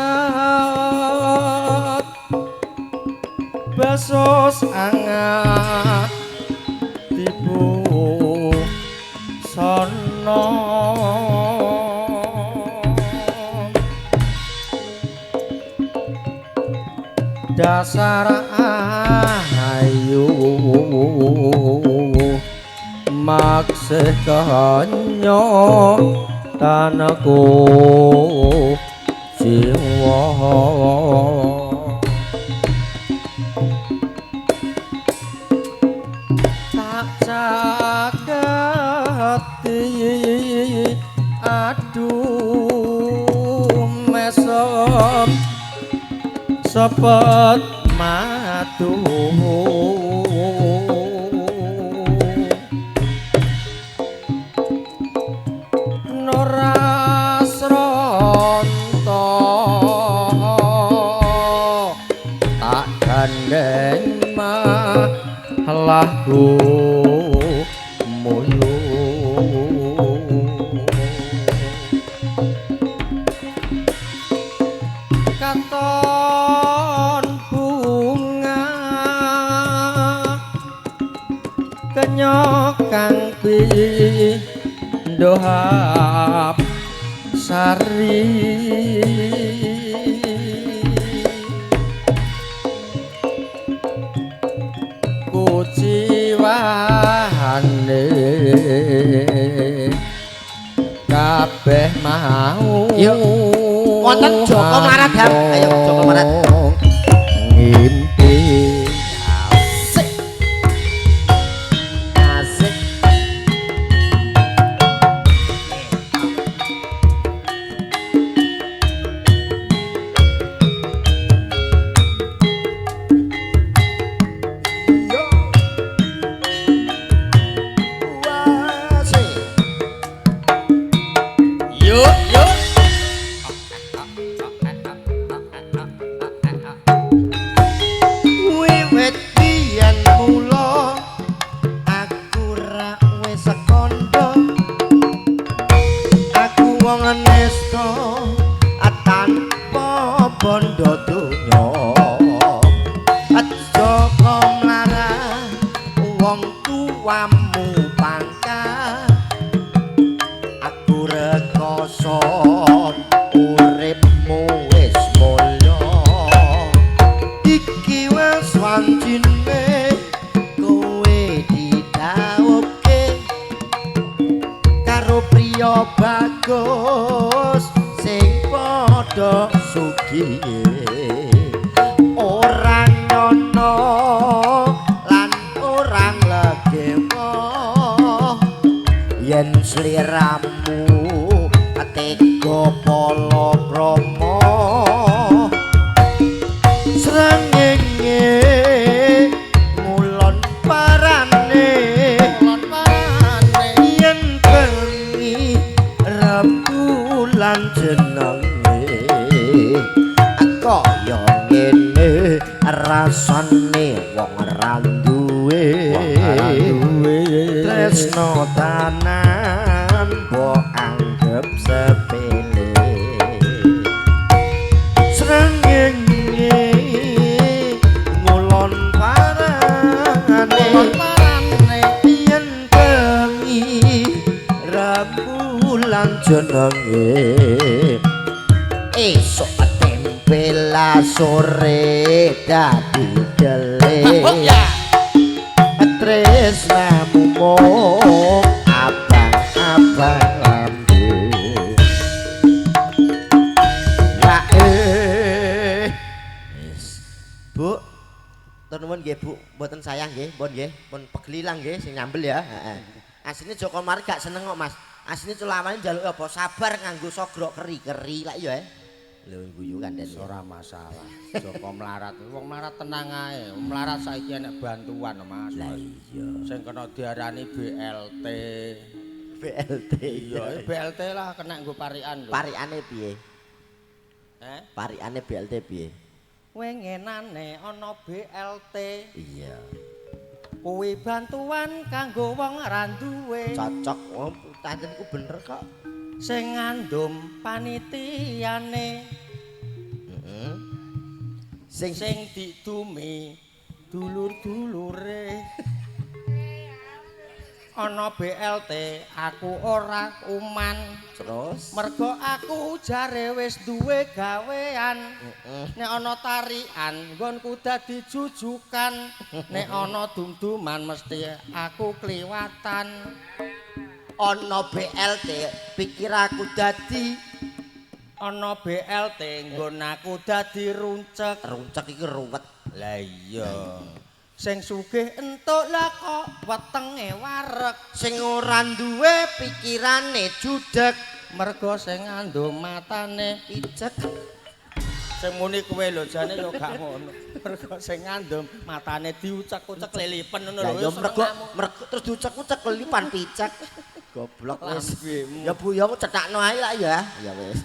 basos angat tipu sono dasar ayu maksih kanyo tanahku jiwa tak caketi aduh mesem sepet madu Ora tak gandeng malahku muyu katon bunga kenyok kang pindhohap Sari kuciwane kabeh mau. Yuk. Wonten Joko Mlarat, Ham. Ayo Joko Mlarat. Ngimpi. Asik. Asik. Yo. Asik. Yuk, yuk. Wiwit biyen mula aku ra wis kandha, aku wong nesta tanpa bondo donya. Aja mlarat wong tuamu pangkat, aku rekoso uripmu wis mulya. Iki wis wancine kowe didhawuhke karo priya bagus sing padha sugihe, ora nyono lan ora nglegewa yen sliramu tega palakrama. Srengenge ngulon parane, Ngulon parane, yen bengi rembulan jenenge kaya ngene rasane wong ra duwe tresno tanan mbok anggep sepele. Srengenge ngulon parane, yen bengi rembulan jenenge esuk tempela sore dadi dele. Tresnamu mung abang-abang lambe. Ya wis. Bu, nuwun nggih Bu, mboten sayang nggih, pun nggih, pun pegelilang nggih sing nyambel ya, heeh. Asline Joko Mlarat gak seneng kok, Mas. Asline culawane njaluk apa? Sabar nganggo sogrok keri-keri lak iya. Lho guyu kandhane. Ora masalah. Joko Mlarat, wong mlarat tenang ae. Wong mlarat saiki enek bantuan, Mas. Lah iya. Sing kena diarani BLT. BLT. Iya, BLT lah kena nggo parikan lho. Parikane piye? Eh? Parikane BLT piye? Wengenane ana BLT. Iya. Kuwi bantuan kanggo wong ra duwe. Cocok. Oh, pancen iku bener kok. Sing ngandum panitiane. Heeh. Sing Sing didumi dulur-dulure. Ana BLT aku ora uman. Terus Mergo aku jare wis duwe gawean. Nek ana tarian nggonku dadi jujukan. Nek ana dum-duman mesti aku kliwatan. Ana BLT pikir aku dadi Ana BLT nggon aku dadi runcek. Runcek iki ruwet. Lah iya. Sing sugih entuk lah kok wetenge wareg. Sing ora duwe pikirane judeg. Mergo sing ngandung matane picek. Sing muni kowe lho jane yo gak ngono. Mergo sing ngandung matane diucek-ucek lelipen ngono Lah lho. ya mergo mergo terus diucek-ucek lelipan picek. Goblok wis. Ya Bu ya aku cethakno ae lah ya. Ya wis.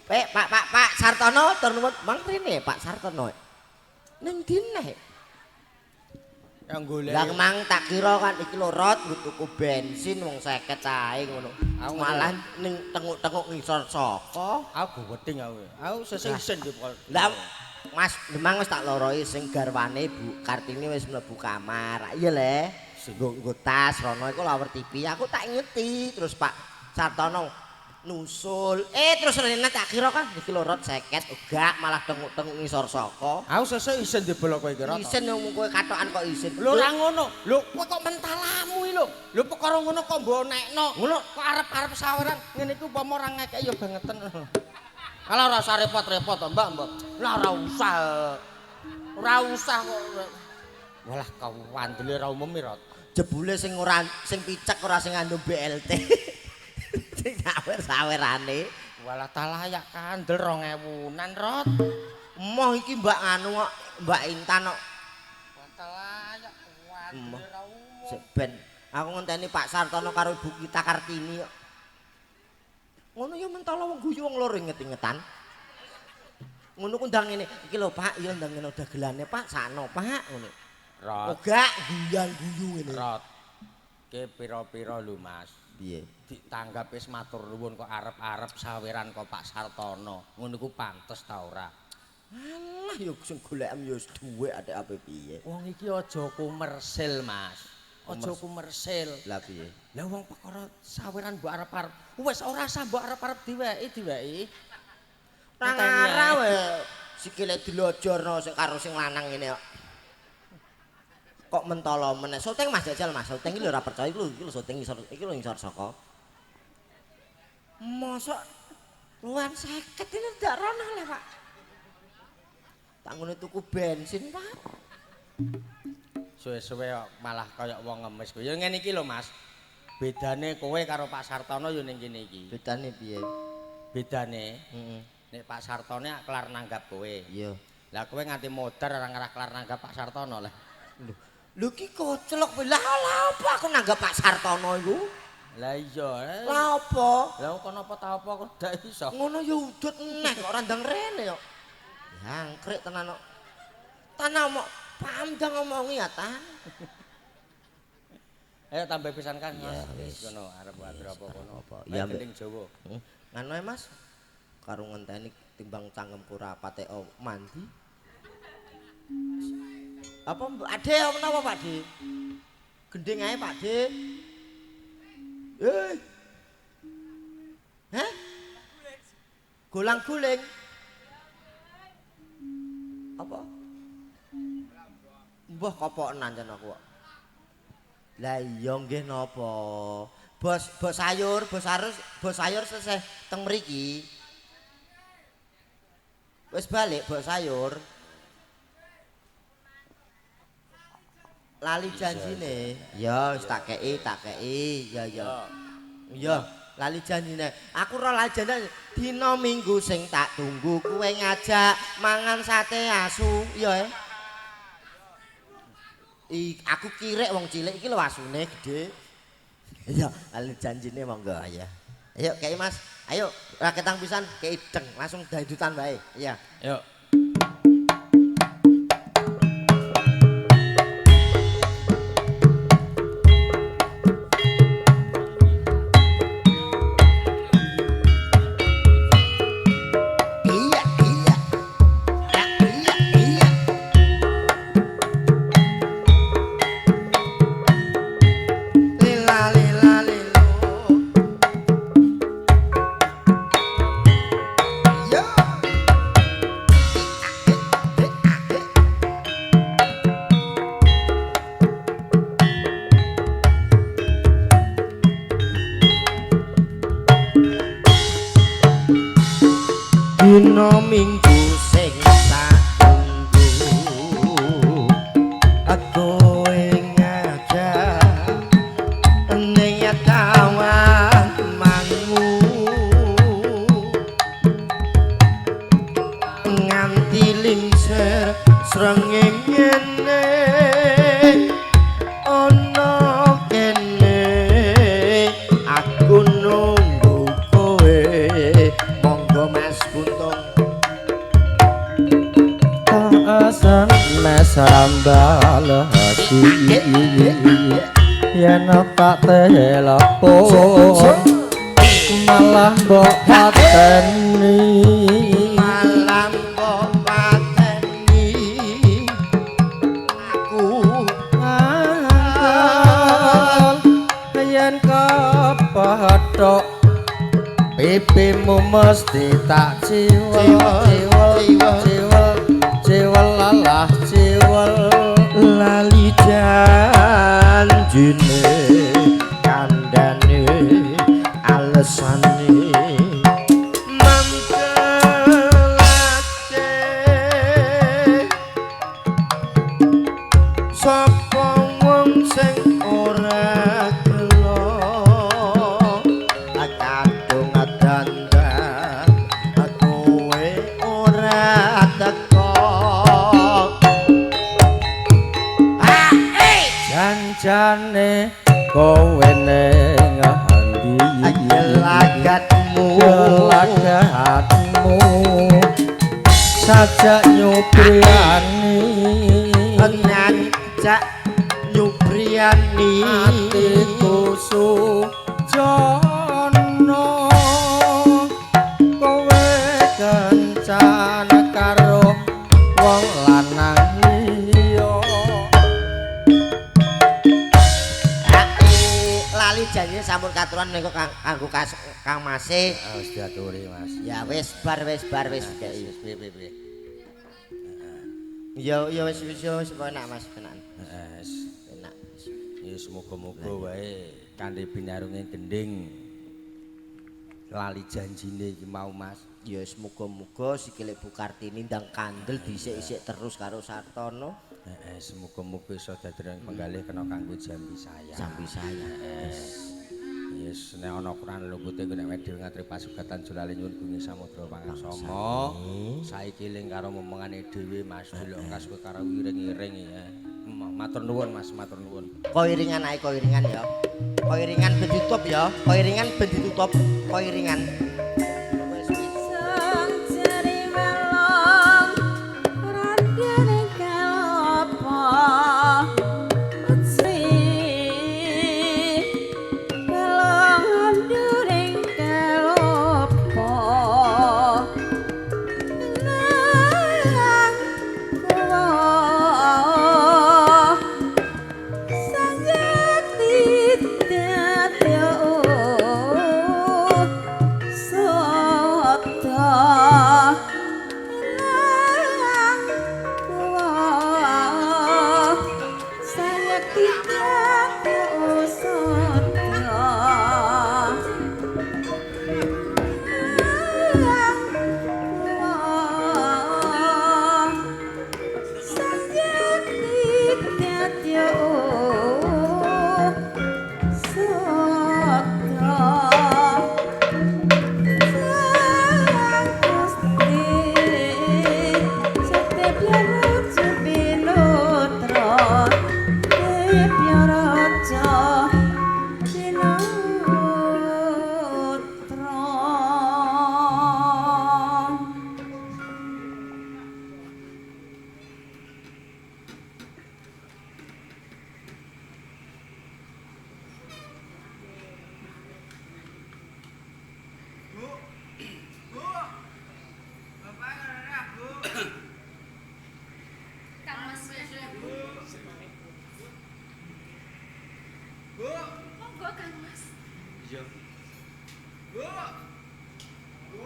Pak Pak Pak Pak Sartono tur nuwun mang rene Pak Sartono. Ning dine. Yang golek. Lah mang tak kira kan iki lho rot nggo tuku bensin wong 50 ae ngono. Malah ning tenguk-tenguk ngisor saka. Aku gedeng aku. Aku sesih isin ki pokok. Lah Mas Demang wis tak loroi sing garwane Bu Kartini wis mlebu kamar. Iya le. Nggo nggo tas rono iku lawer TV. Aku tak ngeti terus Pak Sartono. Nusul. Terus rene tak kira kan iki lho Rot 50, gak malah tenguk-tenguk ngisor saka. Aku sesuk isin dibelok kowe iki Rot. Isin wong kowe katokan kok isin. Lho ora ngono. Lho kowe kok mentalamu iki lho. Lho perkara ngono kok mbok nekno. Ngono. Kok arep-arep saweran ngene iki upama ora ngekeki ya bangeten. Kalau ora usah repot-repot to, Mbak, Mbak. Lah ora usah. Ora usah kok. Walah kawandele ora umum Rot. Jebule sing ora sing picek ora sing ngandung BLT. Sing sawer-sawerane. Walah talayak kandel 2000-an, Rot. Emoh iki Mbak anu kok, Mbak Intan kok. Talayak kandel ora umum. Sik ben aku ngenteni Pak Sartono karo Ibu Kita Kartini kok. Ngono ya mentolo wong guyu wong loro inget-ingetan. Ngono ku ndang ngene, iki lho Pak, iya ndang ngene dagelane Pak, sakno Pak ngono. Rot. Oh gak guyan-guyu ngene. Rot. Ki pira-pira lho, Mas. Piye? Ditanggap wis matur nuwun kok arep-arep saweran kok Pak Sartono. Ngono iku pantes ta ora? Alah ya sing golekem ya wis dhuwit adek ape piye. Wong iki aja komersil, Mas. Aja komersil. Lah piye? Lah wong perkara saweran mbok arep-arep. Wis ora usah mbok arep-arep diweki, diweki. Ora ngarah wae. Sikile dilojorno sing karo sing lanang ngene kok. Kok mentolo meneh. Syuting Mas jajal Mas, syuting iki lho ora percaya iki lho, iki lho syuting ngisor, iki lho ngisor saka. Mosok luan 50 ini ndak rono lah, Pak. Tak ngono tuku bensin, Pak. Suwe-suwe malah kaya wong ngemis kuwi. Ya ngene iki lho, Mas. Bedane kowe karo Pak Sartono ya ning kene iki. Bedane piye? Bedane, heeh. Nek Pak Sartono kelar nanggap kowe. Iya. Lah kowe nganti modar ora ngarah kelar nanggap Pak Sartono lah. Lho, lho ki koclok kowe. Lah lha apa aku nanggap Pak Sartono iku? Lah iya. Lah apa? Lah kok napa ta apa kok ndak iso. Ngono ya udut neh kok ora ndang rene kok. Jangkrik tenan kok. Tanah mok pamdang ngomongi ya tan. Ayo tambah pisan kan Mas. Wis ngono arep wae apa kono. Ya gending Jawa. Ngono ae Mas. Karo ngenteni timbang cangkemku ora patek mandi. Apa Ade apa napa Pak De? Gending ae Pak De. Eh. Hah? Golang-guling. Apa? Mbah kopoken ancen aku kok. Lah iya nggih napa? Bos bos sayur, bos arus, bos sayur seseh teng mriki. Wis balik bos sayur. Lali janjine. Ya wis tak kei, tak kei. Ya ya. Ya, lali janjine. Aku ora lali janjine. Dina Minggu sing tak tunggu kowe ngajak mangan sate asu, ya. Aku kirek wong cilik iki lho asune gedhe. Ya, lali janjine monggo ya. Ayo kei Mas. Ayo raketang pisan kei deng langsung daidutan wae. Iya. Ayo. Iya, iya. Ya, iya, iya. Lila lila lilo. Yo. Dina Minggu sing tak tunggu kowe ngajak ning tawang mangu nganti lingsir srengenge ana kene aku nunggu kowe monggo Mas Buntung. Asan mesrambal hati yen tak telepon malah mbok pateni malam kok pateni aku angel yen kepethuk Pipimu mesti tak ciwel ciwel ciwel ciwel lalah ciwel. Lali janjine kandhane alesane mantelake sapa wong sing ora gelo kadung dandan kowe ora teko. Janjane kowe ning endi Gelagatmu gelagatmu sajak nyubriyani ngajak nyubriyani atiku sujono kowe kencan karo wong lanang liya. Lali janjine sampun katuran menika kanggo Kang Mase. Wis diaturi Mas. Ya wis bar wis bar wis Wis piye piye piye. Ya ya wis wis ya wis penak Mas, penak. Heeh. Penak. Ya semoga-moga wae kanthi binarunge gending lali janjine iki mau Mas. Ya semoga-moga sikile Bu Kartini ndang kandel dhisik-isik terus karo Sartono. Heeh, semoga-moga iso dadi penggalih kena kanggo jambi saya. Jambi saya. Yes, nek ana kurang lupute nek dhewe ngatri pasugatan julale nyuwun gunge samudra pangasama. Saiki eling karo momongane dhewe Mas, delok kas kowe karo iring-iring ya. Matur nuwun Mas, matur nuwun. Koiringan ae koiringan ya. Koiringan ben ditutup ya. Koiringan ben ditutup. Koiringan. Wis wis. Sang jari melong randene kalopo Putri melong anduring kalopo Nang kuwo sayakti dadyo soto nang kuwo sayakti dadyo soto nang kuwo sayakti dadyo soto. Bu. Bu. Bapak ngarep, Bu. Kang Mas. Bu. Monggo Kang Mas. Iya. Bu. Bu.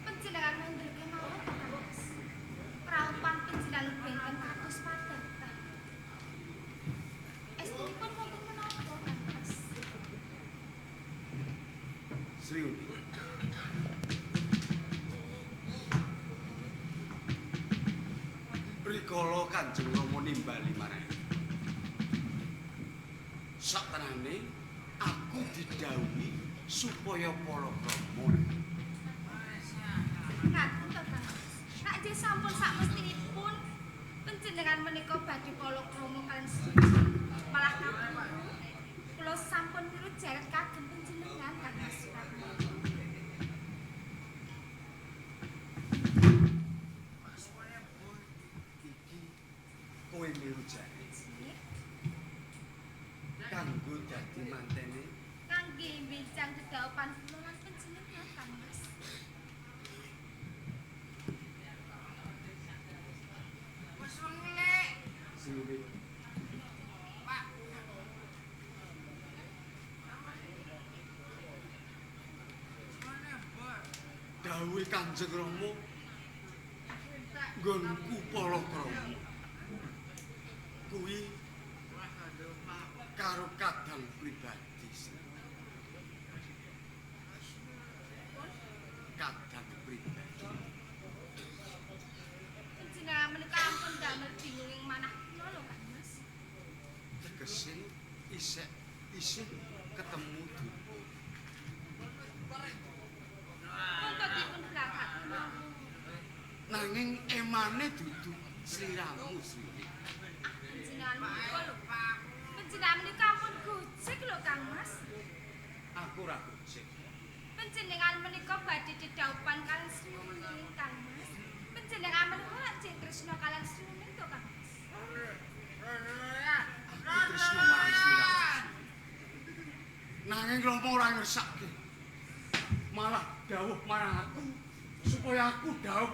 Panjenengan mundur kemawon Kang Mas. Praupan panjenengan benten kados padatan. Estunipun wonten menapa Kang Mas? Sri Undi. Rikala Kanjeng Rama nimbali marang saktenane aku didhawuhi supaya palakrama. Ngaten to Kang Mas. Nek nggih sampun sakmestinipun panjenengan menika badhe palakrama kaliyan setuju. Malah kapungkur kula sampun miru jaret kagem panjenengan Kang Mas Suratmo. Iki kowe miru jare Nggih. kanggo dadi mantene. Kangge mbincang dedhaupan kula lan panjenengan Kang Mas. Sri Undi. Dawuhe Kanjeng Rama nggonku palakrama kuwi karo kadang pribadi. Kadang pribadi. Panjenengan menika ampun damel bingung ing manah kula lho, Kang Mas. Tegese isih isih ketemu dudu. Monggo dipun blagak. Nanging emane dudu sliramu Sri. Panjenengan menika lho, Pak. Panjenengan menika ampun gojek lho, Kang Mas. Aku ora gojek. Panjenengan menika badhe dedhaupan kalian Sri Uning, Kang Mas. Panjenengan menika lak jek tresna kalian Sri Uning to, Kang Mas. Aku tresna marang sliramu. Nanging Rama ora ngersake. Malah dawuh marang aku supaya aku dawuh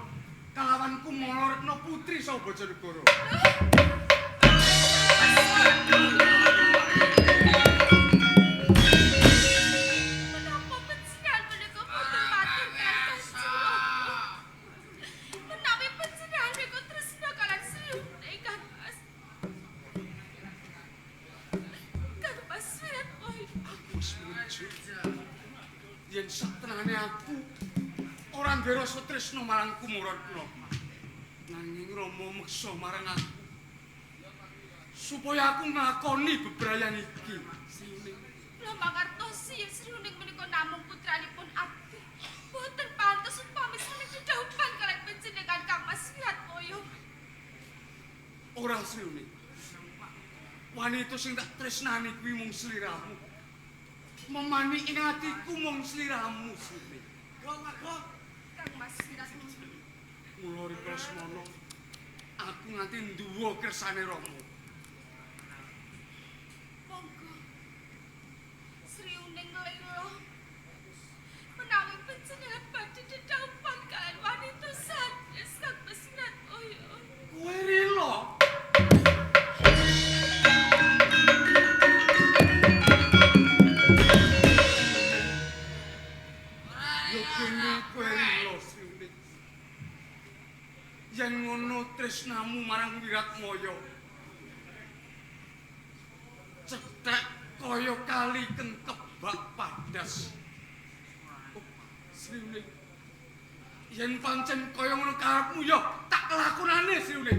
kalawan Kumala Retna putri saha Bojonegoro. Menapa panjenengan menika boten matur kalian Kanjeng Rama? Menawi panjenengan menika tresna kalian Sri Uning, Kang Mas. Kang Mas Wiratmoyo. Aku wis mrujuk. Yen saktenane aku ora duwe rasa tresna marang Kumala Retna. Nanging Rama meksa marang aku supaya aku nglakoni bebrayan iki. Sri Uning. Kula mangertosi yen Sri Uning menika namung putranipun abdi. Boten pantes upami Sri Uning didhaupan kalian panjenengan Kang Mas Wiratmoyo. Ora Sri Uning. Wanita sing tak tresnani kuwi mung sliramu. Memani ing atiku mung sliramu, Sri Uning. Kang Mas Wiratmoyo. Mula rikala semono aku nganti nduwa kersane Rama. Monggo. Sri Uning lelo. Menawi panjenengan badhe dedhaupan kalian wanita sanes Kang Mas Wiratmoyo. Kowe rela? Yo kene kowe rela, Sri Uning. Yen ngono tresnamu marang Wiratmoyo cethek kaya kali keng kebak padas. Oh, Sri Uning. Yen pancen kaya ngono karepmu ya tak lakonane, Sri Uning.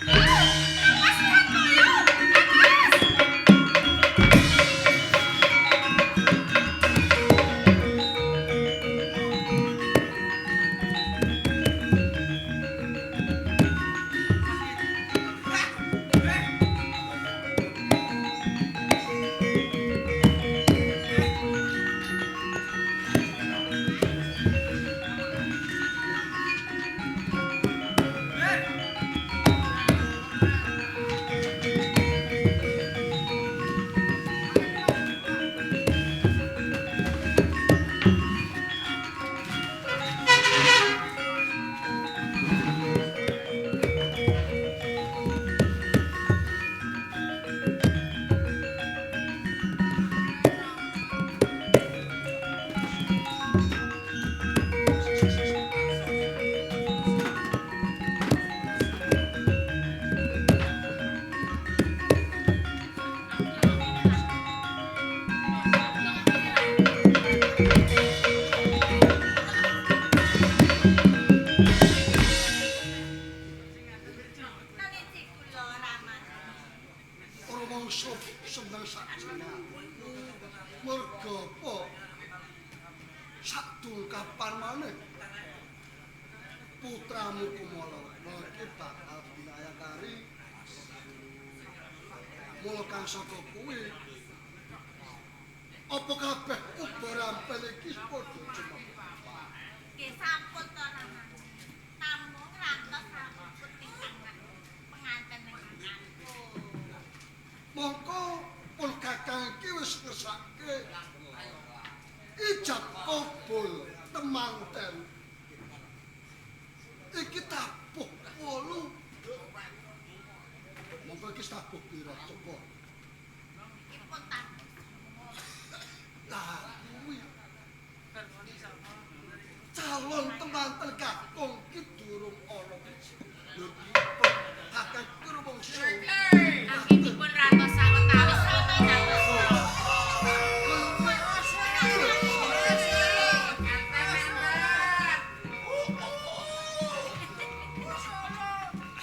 Mas Wiratmoyo! Kang Mas! Naliti kula Rama. Ora mangsa seneng sakjane. Merga apa? Sadungkapan maneh putramu Kumala Retna iki bakal binayakari. Mula kang saka kuwi apa kabeh uba rampel iki padha jemepah. Nggih sampun to Rama. Namung rantos sampun ingkang penganten ingkang ampun. Mongko pun kakang iki wis ngersake ijab kabul temanten. Iki tabuh 8. Mongko iki tabuh pira coba? Iki pun tabuh. Lah kuwi. Calon Temanten kakung ki durung ana. Lho kakang ki rumangsa. Anggenipun rantos sawetawis nata dados.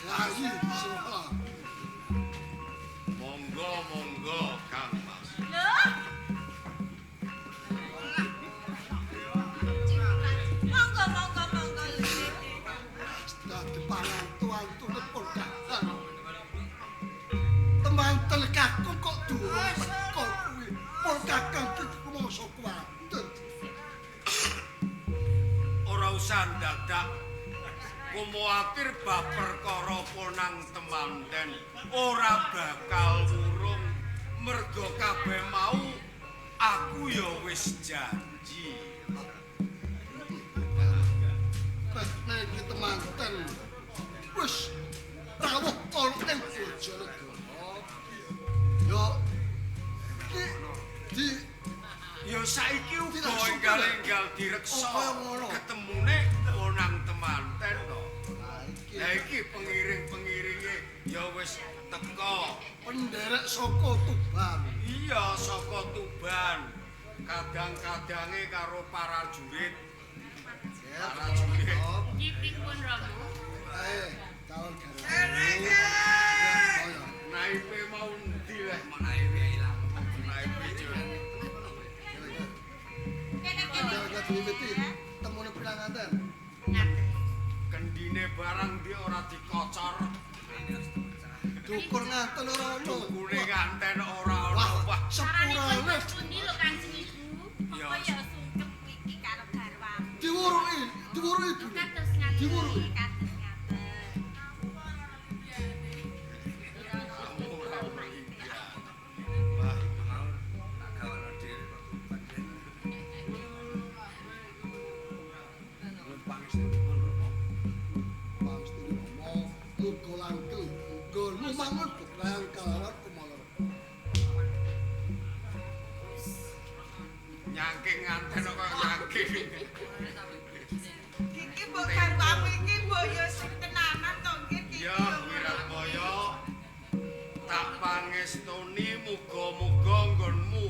Yayi sing Monggo monggo Kang Mas. Lho. Monggo monggo monggo lho. Dadi pangantu-antune pun kakang. Temanten kakung kok durung teko kuwi. Pun kakang ki rumangsa kuwatir. Ora usah ndadak kuwatir bab perkara ponang temanten ora bakal wurung merga kabeh mau aku ya wis janji. Nek iki temanten wis rawuh ana ing Bojonegoro. Yo iki di Ya saiki uga Dilangsungke. enggal-enggal direksa Oh, kaya ngono. ketemune ponang temanten to. Lah iki Lah iki pengiring-pengiringe ya wis teko. penderek saka Tuban. Iya saka Tuban. Kadang-kadange karo para jurit. Para jurit. Nggih pripun Rama? Eh, calon garwane. Naipe mau endi leh? Naipe ilang. Naipe jur. Kene-kene. Jaga diwiwiti temune piranganten. Ngaten. Kendine barang di ora dikocor. Dukur nganten ora ono. Dukune nganten ora ono. Wah, Wah, sepurane Saranipun pundi lho Kanjeng Ibu? Ya. Kok ya sungkem iki karo garwamu. diwuruki, diwuruki dulu. Kados ngaten. Diwuruki. Kados ngaten. kamu ora iya. Wah, Mau tak gawano dhewe kok Tuban. Nuwun pangestunipun Rama. Pangestune Rama muga langgeng nggonmu mangun bebrayan kalawan kumala. nyangking nganten kok nyangking. Iki mbok garwamu iki mbok ya sing tenanan to nggih iki. Ya Wiratmaya tak pangestoni muga-muga nggonmu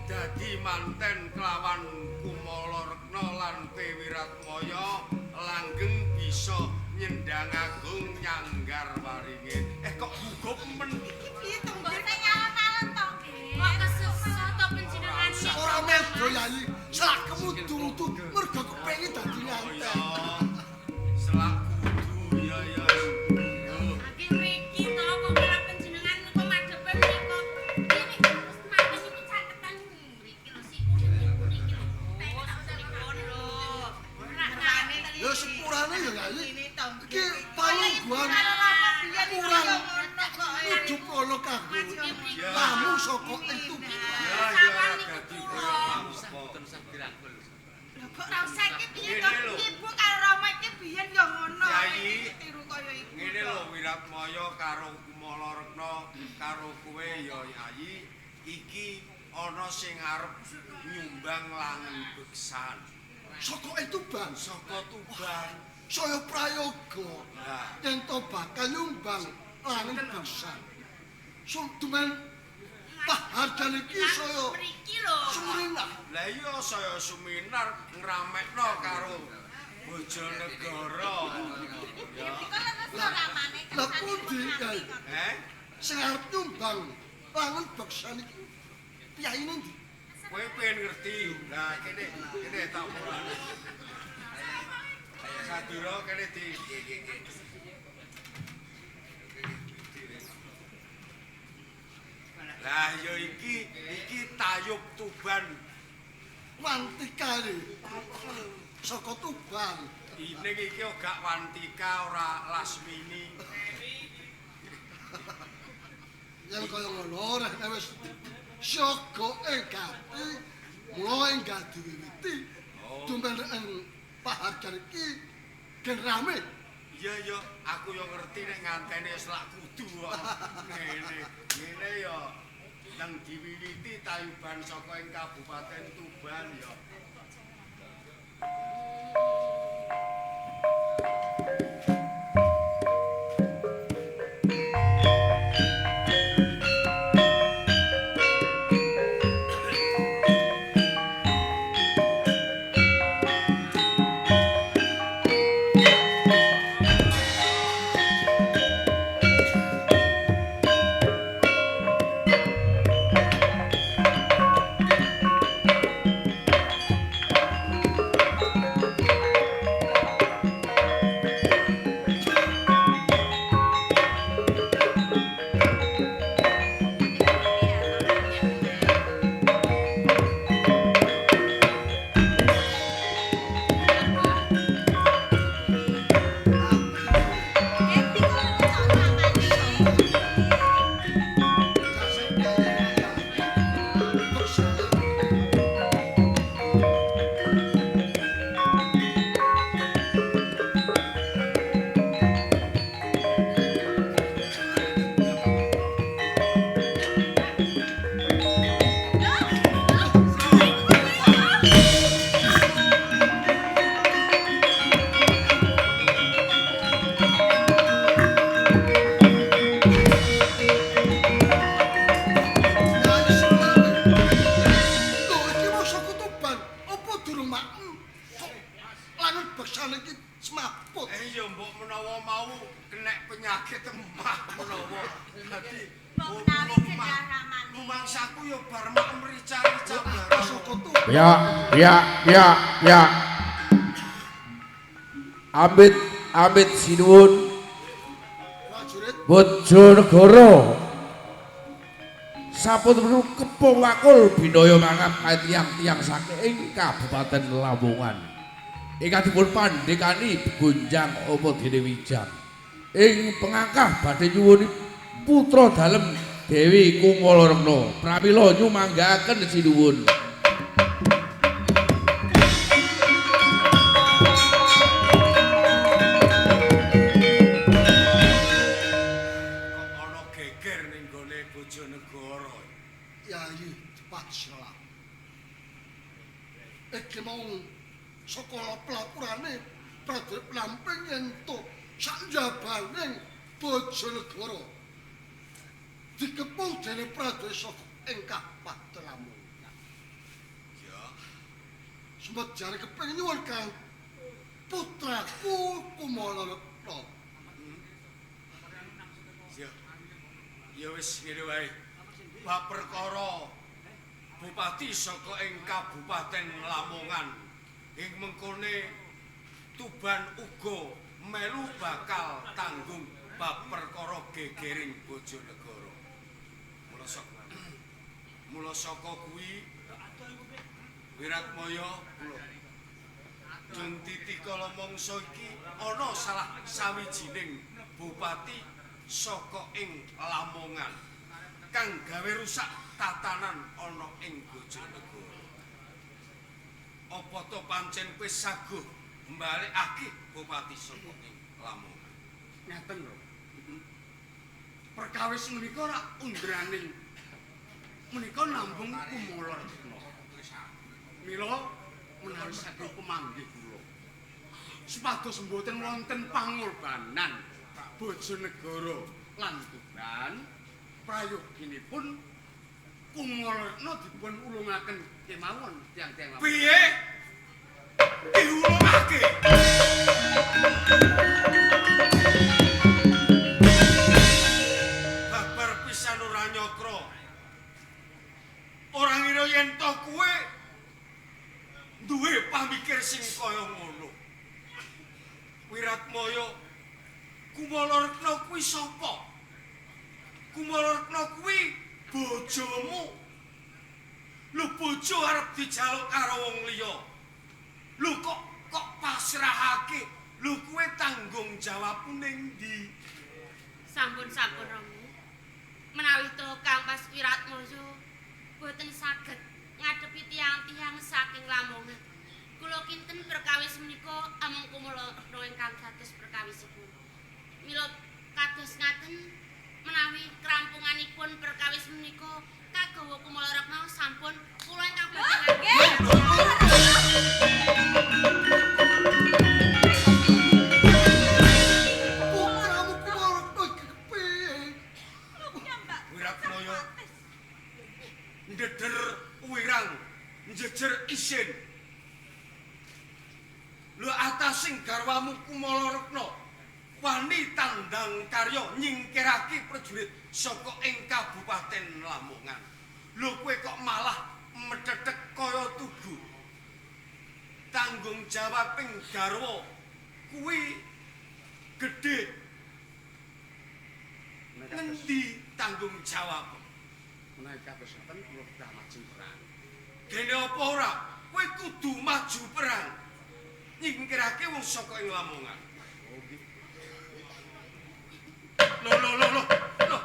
dadi manten kelawan Kumala Rekna lan P Wiratmaya langgeng bisa nyendhang agung nyanggar waringin. Eh kok gugup men. Iki piye to nggih? Mboten alon-alon to nggih. Kok kesusu to panjenengan niku? Ora medho Yayi, selakemu dudu mergo kepengin dadi Oh nganten. ya. Selak kudu ya ya. Yo. Nggih mriki to kok malah panjenengan niku madhepe mriku. Iki nek wis manten niku catetan mriki lho siku niku mriki lho. Pripun lho. Ora Ya sepurane ya Yayi. Ini to Iki palungguhan Karo Rama biyen iki kurang ya ngono kok. nuju polo kanggo Ya. tamu saka ing Tuban. Ya ya ora dadi kaya apa. Mboten usah dirangkul. Lho kok ora usah iki piye to? Ngene lho. Ibu karo Rama iki biyen ya ngono. Yayi. Iki tiru kaya ibu. Ngene lho Wiratmaya karo Kumala Rekna karo kowe ya Yayi iki ana sing arep nyumbang langen beksan Saka ing Tuban saka Tuban. saya prayoga Lah, yen to bakal nyumbang langen beksan. Sumdumen paharjan iki saya Mriki lho. sumrinah. lah iya saya suminar ngramekno karo Bojonegoro. Ya. Lah pundi Yayi? Eh, Sing arep nyumbang langen beksan iki piyayine ndi? kowe pengen ngerti. Lah kene kene tak mulane. Sadura kene di Lah ya iki iki tayub Tuban. Wantikane saka Tuban. Ini iki gak Wantika ora Lasmini. Yen kaya ngono rek wis siaga ing gati, mula enggal diwiwiti. Dumen ing paharjan iki gen rame. Iya ya, aku yo ngerti nek ngantene wis lak kudu kok. Ngene, ngene ya. Nang diwiwiti tayuban saka ing Kabupaten Tuban ya. Dadi Mbok menawi genah ramane. Rumangsaku ya bar mak mrica-rica barang. Ya, ya, ya, ya. Amit, amit sinuwun. Bojonegoro. Sampun perlu kepung wakul binaya mangap kae tiyang-tiyang saking Kabupaten Lamongan. Ingkang dipun pandhekani gonjang apa dene wijang. Ing pengangkah badhe nyuwuni putra dalem Dewi Kumala Rekna. Pramila nyumanggaaken sinuwun. Kok ana geger ning gone Bojonegoro. Yayi cepat salah. Iki mau saka pelapurane prajurit Lamping entuk sak njabaning Bojonegoro. Dikepung dening prajurit saka ing Kabupaten Lamongan. Ya. Sumet jare kepengin nyuwun kang putraku Kumala Rekna. Ya. Ya wis ngene wae. Bab perkara bupati saka ing Kabupaten Lamongan ing mengkone Tuban uga melu bakal tanggung bab perkara gegering Bojonegoro. Mula saka kuwi Wiratmaya kula Jeng titi kala mangsa iki ana salah sawijining bupati saka ing Lamongan kang gawe rusak tatanan ana ing Bojonegoro. Apa to pancen kowe saguh mbalekake bupati saka ing Lamongan? Ngaten lho. Perkawis menika ora undraning menika nambung Kumala Rekna. Mila menawi saking pemanggih kula supados mboten wonten pangorbanan Bojonegoro lan Tuban, prayoginipun Kumala Rekna dipun ulungaken kemawon tiyang-tiyang Lamongan. Piye? Diulungake? Babar pisan ora nyokro. Ora ngira yen to kowe duwe pamikir sing kaya ngono. Wiratmaya, Kumala Rekna kuwi sapa? Kumala Rekna kuwi bojomu. Lho bojo arep dijaluk karo wong liya. Lho kok pasrahake? Lho kowe tanggung jawabmu ning ndi? Sampun-sampun Romo. Menawi to Kang Mas Wiratmaya boten saged ngadepi tiyang-tiyang saking Lamongan. Kula kinten perkawis menika amung Kumala Rekna ingkang dados perkawisipun. Mila kados ngaten menawi kerampunganipun perkawis menika kagawa Kumala Rekna sampun kula ingkang badhe. Putramu Kumala Rekna iki kepiye? Wiratmaya ndeder wirang njejer isin. Lho atasing garwamu Kumala Rekna wani tandang karya nyingkirake prajurit saka ing Kabupaten Lamongan. Lho kowe kok malah medhethek kaya tugu. Tanggung jawabing garwa kuwi gedhe. Ngendi tanggung jawab? Menawi kados ngaten kula kedah maju perang. Dene apa ora? Kowe kudu maju perang. Nyingkirake wong saka ing Lamongan. Oh nggih. Lho lho lho lho. Lho.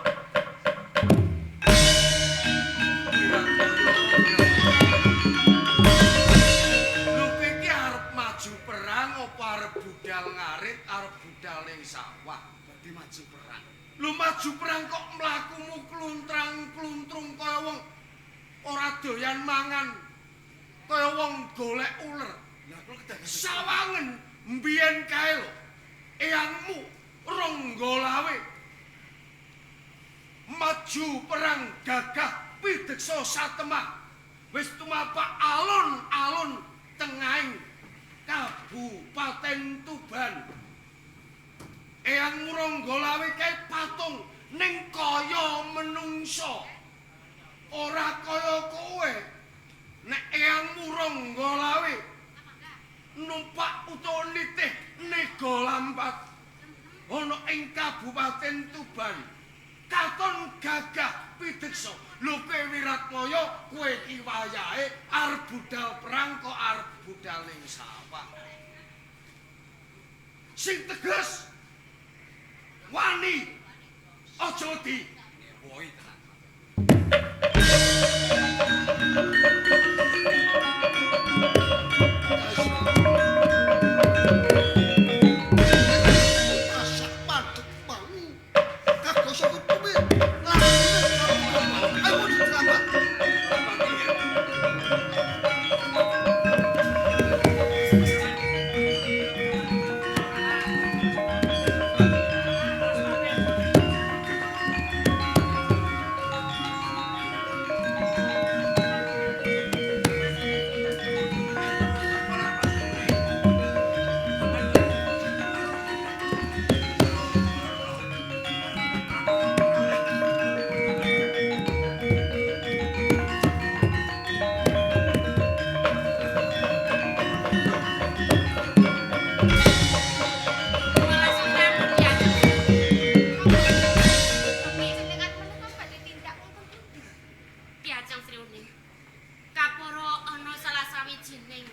Lho kowe iki arep maju perang apa arep budal ngarit, arep budal ning sawah? Badhe maju perang. Lho maju perang kok mlakumu kluntrang-kluntrung kaya wong ora doyan mangan. Kaya wong golek uler. Lah kula kedah Sawangen mbiyen kae lho. Eyangmu Ronggolawe maju perang gagah pideksa satemah. Wis tumapak alun-alun tengahing Kabupaten Tuban. Eyang Ronggolawe kae patung ning kaya menungso. Ora kaya kowe. Nek eyangmu Rangga Lawe numpak utawa nitih nega lampat ana ing Kabupaten Tuban. Katon gagah pideksa. Lho kowe Wiratmaya, kowe iki wayahe arep budal perang kok arep budal ning sawah. Sing tegas wani aja wedi. Woi tenan. Masak padhet mau. Kados aku kuwi lakune karo ayo ditrambak. Malah siramu Ki Ajeng. Panjenengan menika badhe tindak wonten pundi? Ki Ajeng Sriuning. Kapara ana salah sawijining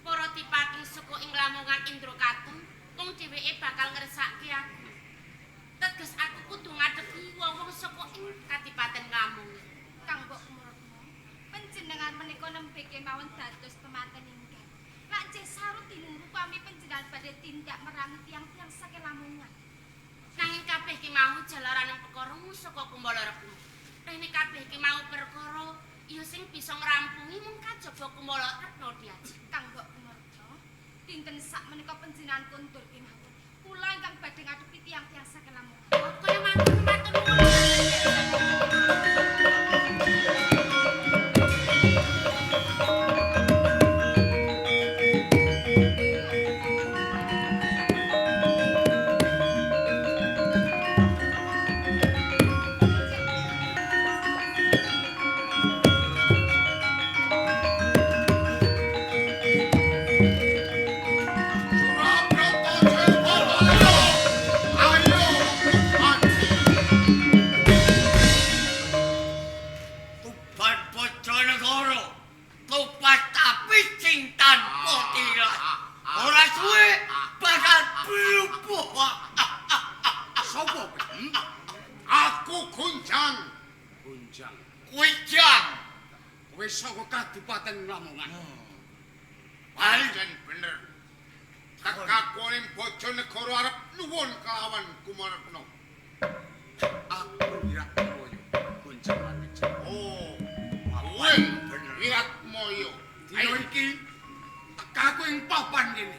para tipaking suku ing Lamongan Indrakatun, wong dheweke bakal ngresake aku. Teges aku kudu ngadepi wong-wong saka ing Kadipaten Lamongan. Kang Mbok Kumurna, panjenengan menika nembe kemawon dados pemanten ingkang. Lak nggih sarut dinunggu pami panjenengan badhe tindak merangi tiyang-tiyang saking Lamongan. Nanging kabeh ki mau jalaraning perkara saka Kumbala Retna. Rene kabeh ki mau perkara ya sing bisa ngrampungi mung kajaba Kumbala Retna Ki Ajeng. Kang Mbok Kumurna, dinten sak menika panjenengan kondur kemawon. Kula ingkang badhe ngadepi tiyang-tiyang saking Lamongan. Kaya mangkono matur nuwun. Surabrata Jayabaya. Ayo maju. Tuban Bojonegoro, topat tapi sing tanpa tilas. Ora suwe bakal blubuh. Sopo kowe? Aku Gunjang. Gunjang. Kuijang. Kowe saka Kadipaten Lamongan. Pancen bener. Kekakuane Bojonegoro arep nuwun kelawan Kumaretna. Aku Wiratmoyo. Gunjang lan Wijang. Oh, kowe Wiratmoyo. Dina iki tekaku ing papan kene.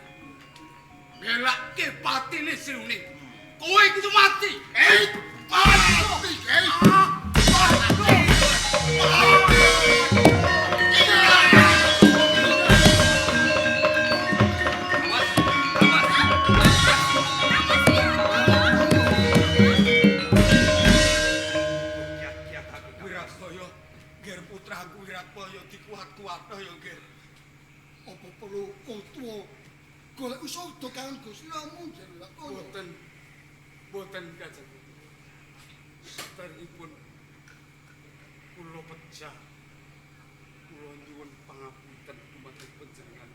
Ngelake patine Sriuning. Kowe kudu mati. Eh, mati, eh. Wiratmaya, nger putraku Wiratmaya dikuat-kuatno ya nger. Apa perlu wong tuwa golek usada kanggo sliramu Nger Wiratmaya? Boten. Boten Kanjeng. Saderengipun kula pejah. Kula nyuwun pangapunten dumateng panjenengan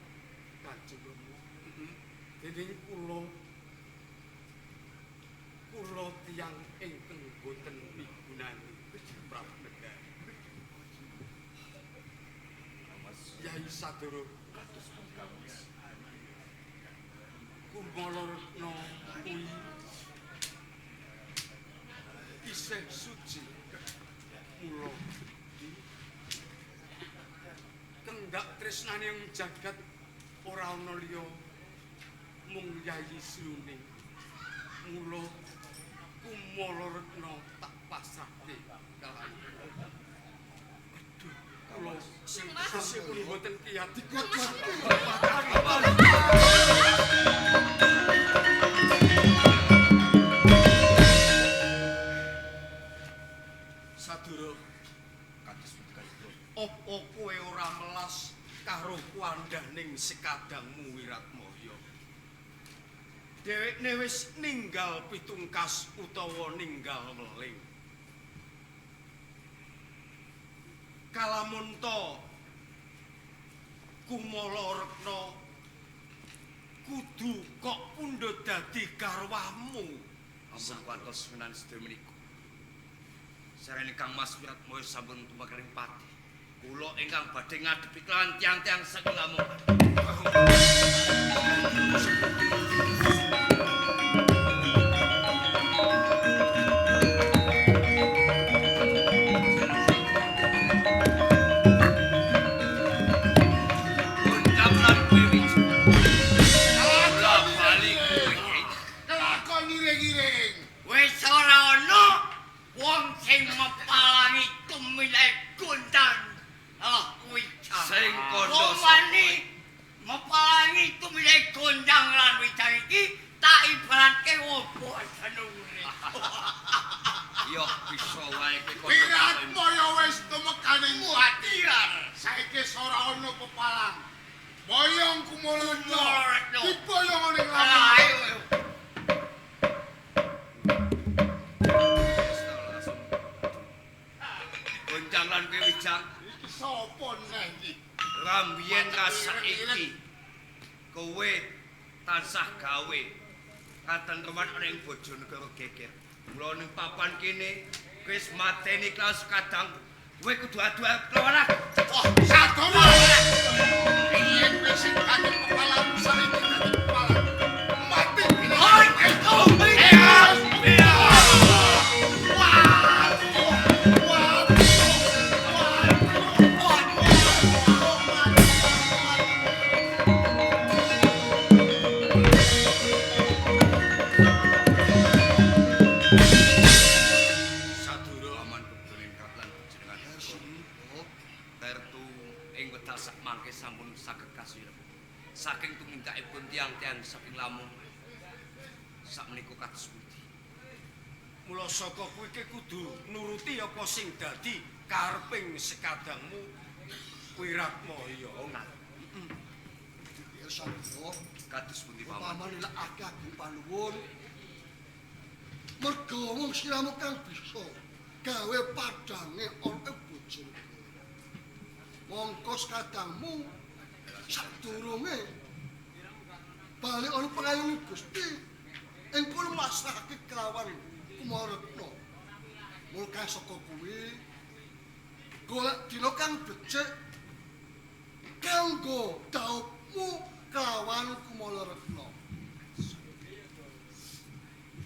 Kanjeng Rama. Dening kula tiyang ingkang boten migunani Prabu Negara. Yai Sadoro kados pungkawan. Kumbala Retna kuwi isih suci mula kenggak tresnane ing jagat ora ana liya mung Yayi Sriuning. Mula Kumala Retna tak pasrahke kalawan. Aduh, kula sing mboten kiyat Dikuat-kuatke. Sadura kados pundi Kanjeng? Apa kowe ora melas karo kuandhaning sekadangmu Wiratmaya? Dhewekne wis ninggal pitungkas utawa ninggal weling. Kalamunta Kumala Rekna kudu kok pundhut dadi garwamu. Ampun kuwatos menan sedaya menika. Sarene Kang Mas Wiratmaya sampun tumekaring pati. Kula ingkang badhe ngadepi kelawan tiyang-tiyang saking Lamongan. Kelakon ngiring-ngiring. Wis ora ana wong sing mepalangi tumile gondang. Ah wijang. Sing kandha Wong wani mepalangi tumile gondang lan wijang iki tak ibaratke opo senure. Yo bisa wae kowe Wiratmaya wis tumekaning atiar. Saiki ora ana pepalang. Boyong Kumala Retna. Diboyong ning Lamongan. Ayo. Goncang lan kowe wijang. Iki sapa neh iki? Rambiyen rasa iki kowe tansah gawe katentreman ana ing Bojonegoro geger. Mula ning papan kene kowe wis mateni kelas kadang kowe kudu adu kelawan aku. Wah, sadoro. Yen wis sing dadi pepalang saiki dadi pepalang. Mati. Oi, Sadura aman kebuning kaplan jenengan tertu ing wekdal sakmangke sampun saged kasirep. Saking tumindakipun tiyang-tiyang saking Lamongan. Sakmenika kados pundi? Mula saka kuwi ki kudu nuruti apa sing dadi kareping sekadangmu Wiratmaya. Ya sadura. Kados pundi paman? Paman ilakake agung panuwun. Merga wong siramu kang bisa gawe padhange ana ing Bojonegoro. Mongko sekadangmu sadurunge bali ana pengayune Gusti ing kono masrahake kelawan Kumala Retna. Mula saka kuwi golek dina kang becik kanggo daupmu kelawan Kumala Retna.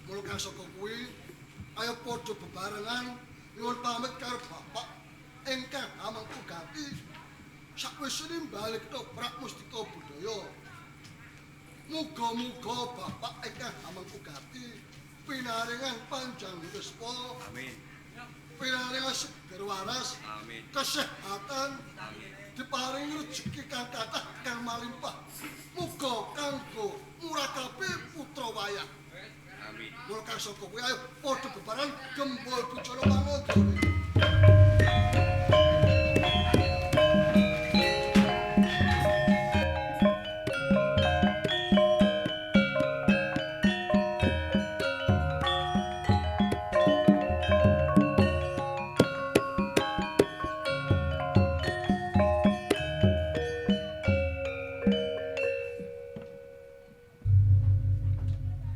Mula kang saka kuwi ayo padha bebarengan nyuwun pamit karo bapak ingkang amangku ganti sakwise bali ketoprak mustika budaya. Muga-muga bapak ingkang amangku ganti pinaringan panjang yuswa. Amin. Pinaringan seger waras. Amin. Kesehatan. Amin. Diparingi rejeki kang kathah kang malimpah. Muga kanggo murakabi putra wayah. Amin. Mula kang saka kuwi ayo padha bebarengan gembul bujana mangun.